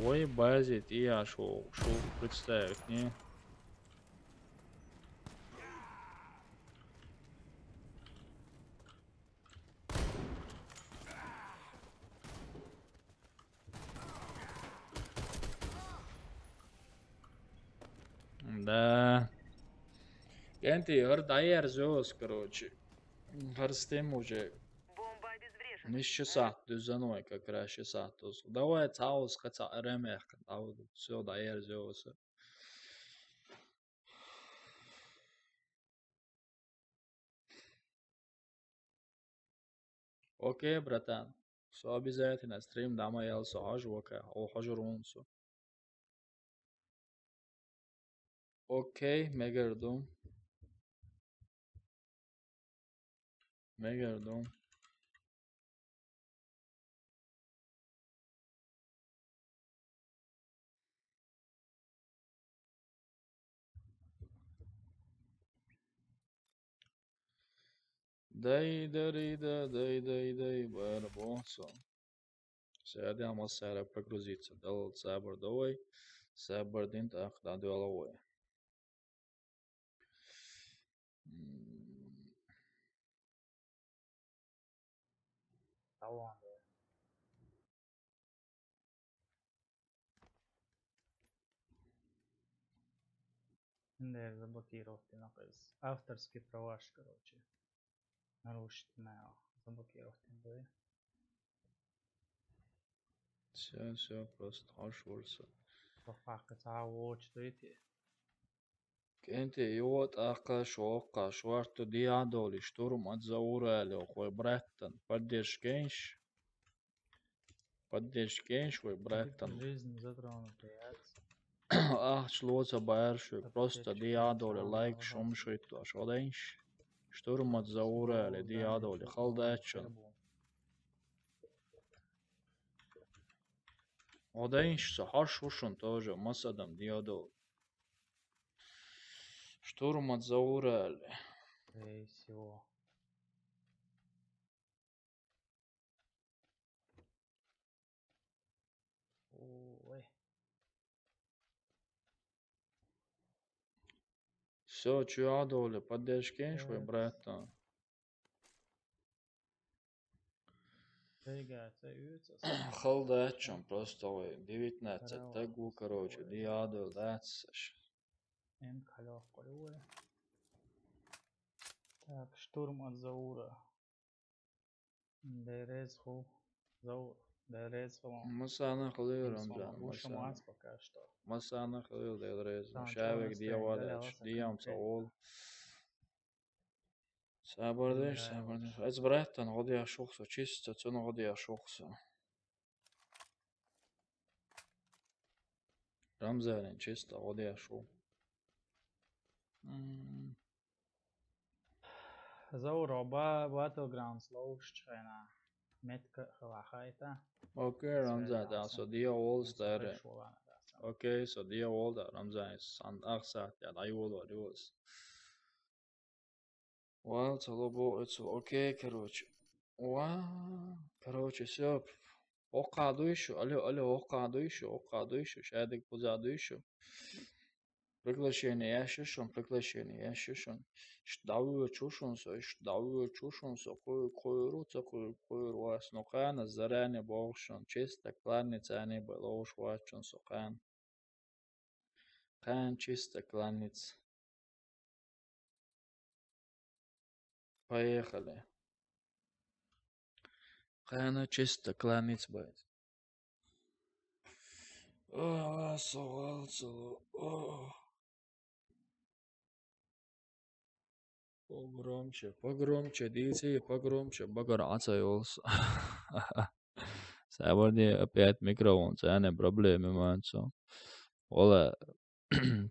Ой, базе, я шо, шо представить, не? Да. КӀентий, хӀара дӀаерзоз, короче. ХӀара стим уже. Бомба обезврежена. Ну, ши сахьат дуьзза вай, как раз ши сахьат дуьзза. Давай, цхьа ус, кхы цхьа арам яхка, давай, всё, дӀаерзоз. Окей, братан. Со обязательно стрим дӀа ма ял, со хьожа вака, о хьожа рун со. Окей, мегар ду. Мегар ду. Дай, дай, да, дай, дай, дай, бар бо со. Саьда ма сара прогрузиться. Дал сабар давай. Сабар дин тӀаккха дӀадоьлла вай. М. Талон. Ин дер заблокировать дина къиз. Авторский права ж, короче. Нарушить дина, заблокировать дина. Всё, всё, просто хьош вурса. Бахъахъа цхьа вочу дойти. КӀентий, юха тӀаккха шоккха, шортта диадоли, штурм от Заура аьлла, хой браттан. Поддержка кенш? Поддержка кенш, хой браттан. Жизнь затронута яц. Ахча лоца баьрши, просто диадоли лайк шумшийту, шо дайнш. Штурмат Заура ли диадоли халдача. Одайнш са хаш шушун тоже масадам диадол. Штурмат Заура ли. Скорее всего. Ой. Всё, чё адоли, поддержки швы, братан. Халдачам просто, ой, девятнадцать тагу, короче, диадо дацсаш. Эн калёк кулюэ. Так, штурм от Заура. Дерез ху. Заур. Дерез ху. Масана хлы, Рамзан, масана. Пока что. Масана хлы, дерез. Шавек диавадач, диам саол. Сабардеш, сабардеш. Эц братан, годя шухса, чисто, цуна годя шухса. Рамзанин чисто годя шу. Заур, оба Battlegrounds лоуш чхена. Метка хавахайта. Окей, Рамзан, да, со диа олс дайре. Окей, со диа ол да, Рамзан, сан ахсат, я, дай ол, риос. Вау, целобо, это окей, короче. Вау, короче, всё. Ока дуйшу, алло, алло, ока дуйшу, ока дуйшу, шадик пуза дуйшу. Приглашение яшишун, приглашение яшишун. Шдавы чушун со, шдавы чушун со, куй, куйру, ца куй, куйру вас. Ну, кана заранее богшун, чисто кланницани балош вачун со, кан. Кан чисто кланниц. Поехали. Кана чисто кланниц бать. О, согал, согал. О. Погромче, погромче, дици, погромче, багар ацай олс. Сабарди опять микрофон, цене проблемы манцо. Ола,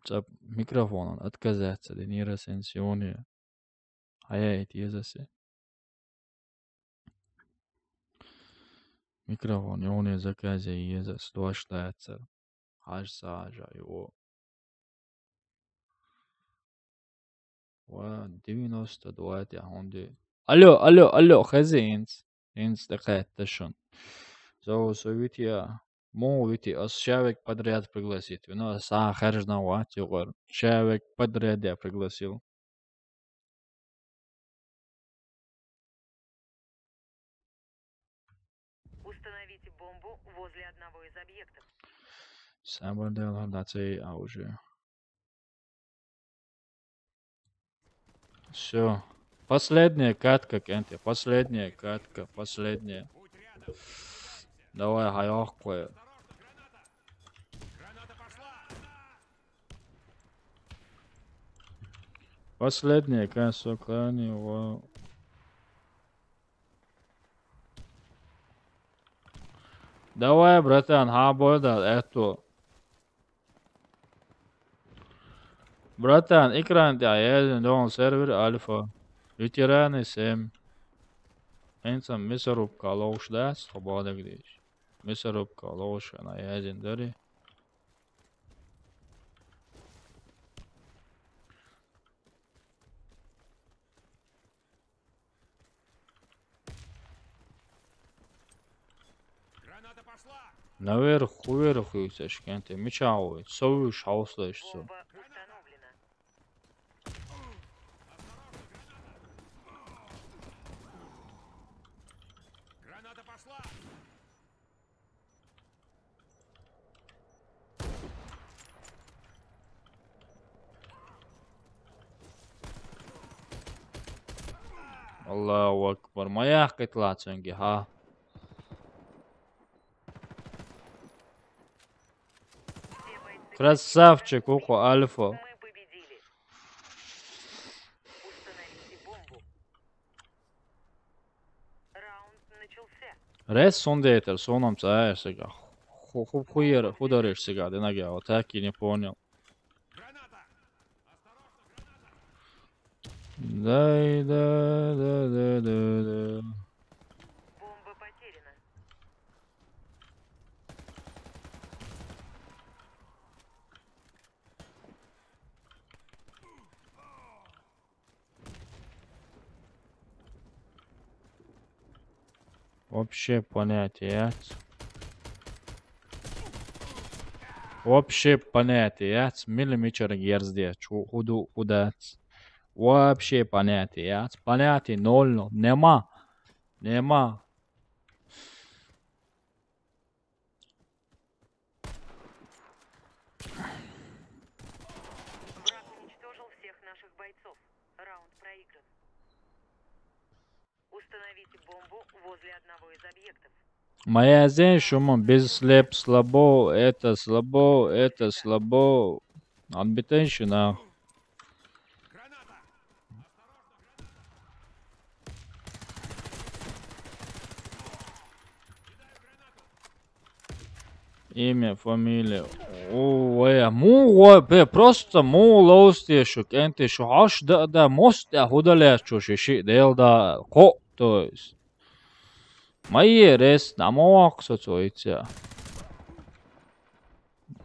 ца микрофон отказаться, де не ресенсионе. А я эти езасе. Микрофон, ёне заказе езас, дуаштаца. Хаж сажа, его. Ва, девяносто два тя хонди. Алло, алло, алло, хези инц. Инц да кайта шун. Зо, со витя, мо вити, ас шавек подряд пригласить. Ну, ас а харжна ва, тюгар. Шавек подряд я пригласил. Установите бомбу возле одного из объектов. Сабарда ладацей а уже. Всё. Последняя катка, Кенти. Последняя катка. Последняя. Давай, хайохкуэ. Последняя касокани, вау. Давай, братан, ха, бойда, эту. Братан, экран да, я дон сервер Альфа. Ветераны семь. Энсам мясорубка лоуш да, свобода где. Мясорубка лоуш, она я один дари. Наверху, вверху их зашкенте. Меча ой. Совуш хауслэш со. Аллаху акбар. Маях кайтлацинги, ха. Красавчик, Уко Альфа. Рез сондейтер, сонам цаэсега. ху-, ху-, хуер, хударишь сега, да нога, вот так и не понял. Да, да, да, да, да, да. Бомба потеряна. Вообще понятие яц. Вообще понятие яц. Мили мичара герзде. Чу худу худац. Вообще понятие яц. Понятие ноль. Нема. Нема. Враг уничтожил всех наших бойцов. Раунд проигран. Установите бомбу возле одного из объектов. Моя зен шума без слеп слабо, это слабо, это слабо. Отбитенщина. Имя, фамилия. О, э, му, о, пе, просто му лоустешу, кенте шу хаш да, да, мост, я худалячу ши, ши, дел да, ко, то есть. Мои рес, на мовак со цойца.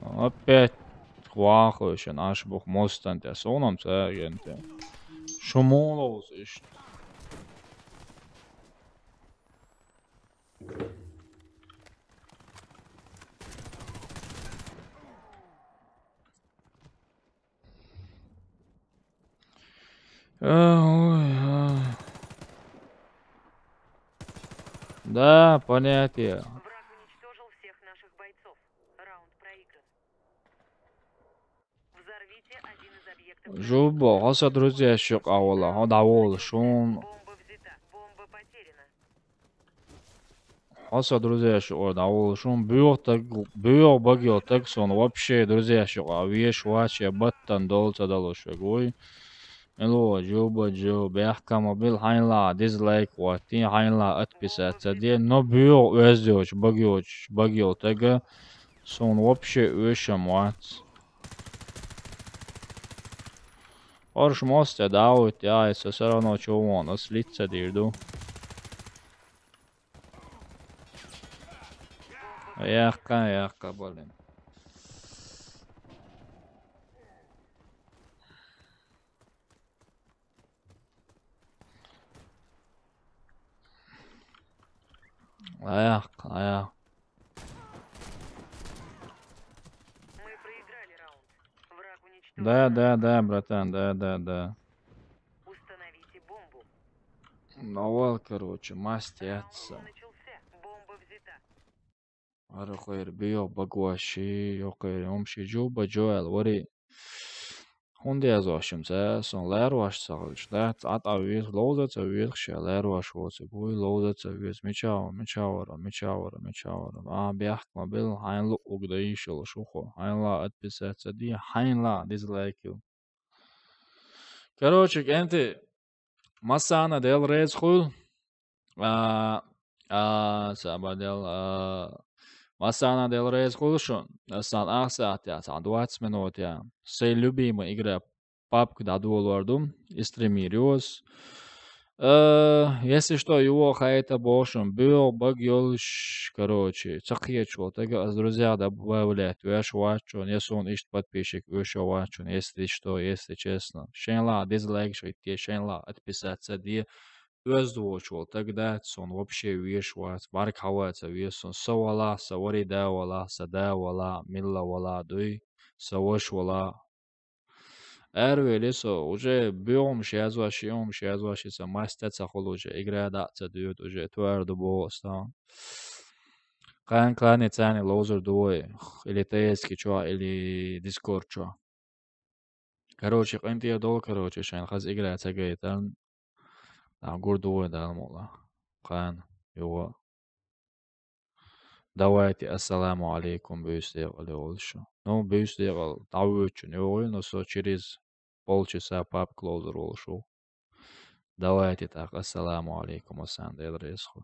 Опять хвахуешен, аш бух мостан, те сонам цагенте. Шумулоус ишт. А, ой, а. Да, понятие. Враг уничтожил всех наших бойцов. Раунд проигран. Взорвите один из объектов. Жубо, хаса друзья шук авала, хо давол шун. Бомба взята. Бомба потеряна. Хаса друзья шук давол шун. Буйох так, буйох багил так сон вообще друзья шук а веш ваче баттан долца далош вегуй. Эло, жуба, жу, бяхкама бил хайнла дизлайк вати, хайнла отписаться де, но буйох уэздёч, багёч, багил тага. Сон вообще уэшам вац. Орш мостя давут, я, это всё равно чё вон, ослиться дирду. Яхка, яхка, блин. Аяк, аяк. Мы проиграли раунд. Враг уничтожен. Да, да, да, братан, да, да, да. Установите бомбу. Навал, короче, масть яца. Раунд начался. Бомба взята. Ара хойр био багуаши, йокъери умши жуба жоэл вари. Хунди аз вашим ца, сон лэр ваш сагылч, да, цат а вир, лоуза ца вир, ше лэр ваш воци, буй лоуза ца вир, мичао, мичаора, мичаора, мичаора. А, бяхк ма бил, хайн лу угда ишел шухо, хайн ла отписаться ди, хайн ла дизлайк ю. Короче, кенти, масана дел рез хуйл. А, а, саба дел, а, масана дел рез хуйл шун. Сан ах саат я, сан двадцать минут я. Сей любимая игра пабг да дуолварду, и стримируос. Э, если что, его хайта бошун, бил баг ёлш, короче, цахъечу, тага аз друзья добавлять, веш вачун, если он ищет подписчик, веш вачун, если что, если честно. Шенла дизлайк шо итте, шенла отписаться ди, уэздвочвол, тага дац сон вообще веш вац, барк хаваца веш сон, са вала, са вари да вала, са да вала, милла вала дуй, са ваш вала. Эр вели со, уже бюгъум ши аз ваши, ум ши аз ваши, са мастя ца хул уже, игра да ца дюд уже, твёрдо бо стан. Кан, кан и цани лоузер дуой, или тейски чуа, или дискорд чуа. Короче, къинтӀера дол, короче, шайн хаз игра ца гайтан. Там гур дуой дал мола. Кан, югъа. Давайте, ассаламу алейкум, бюйс декъал, олушу. Ну, бюйс декъал, давучун, югъа, ну, со через полчаса пабг лоузер, олушу. Давайте так, ассаламу алейкум, асан дел ресху.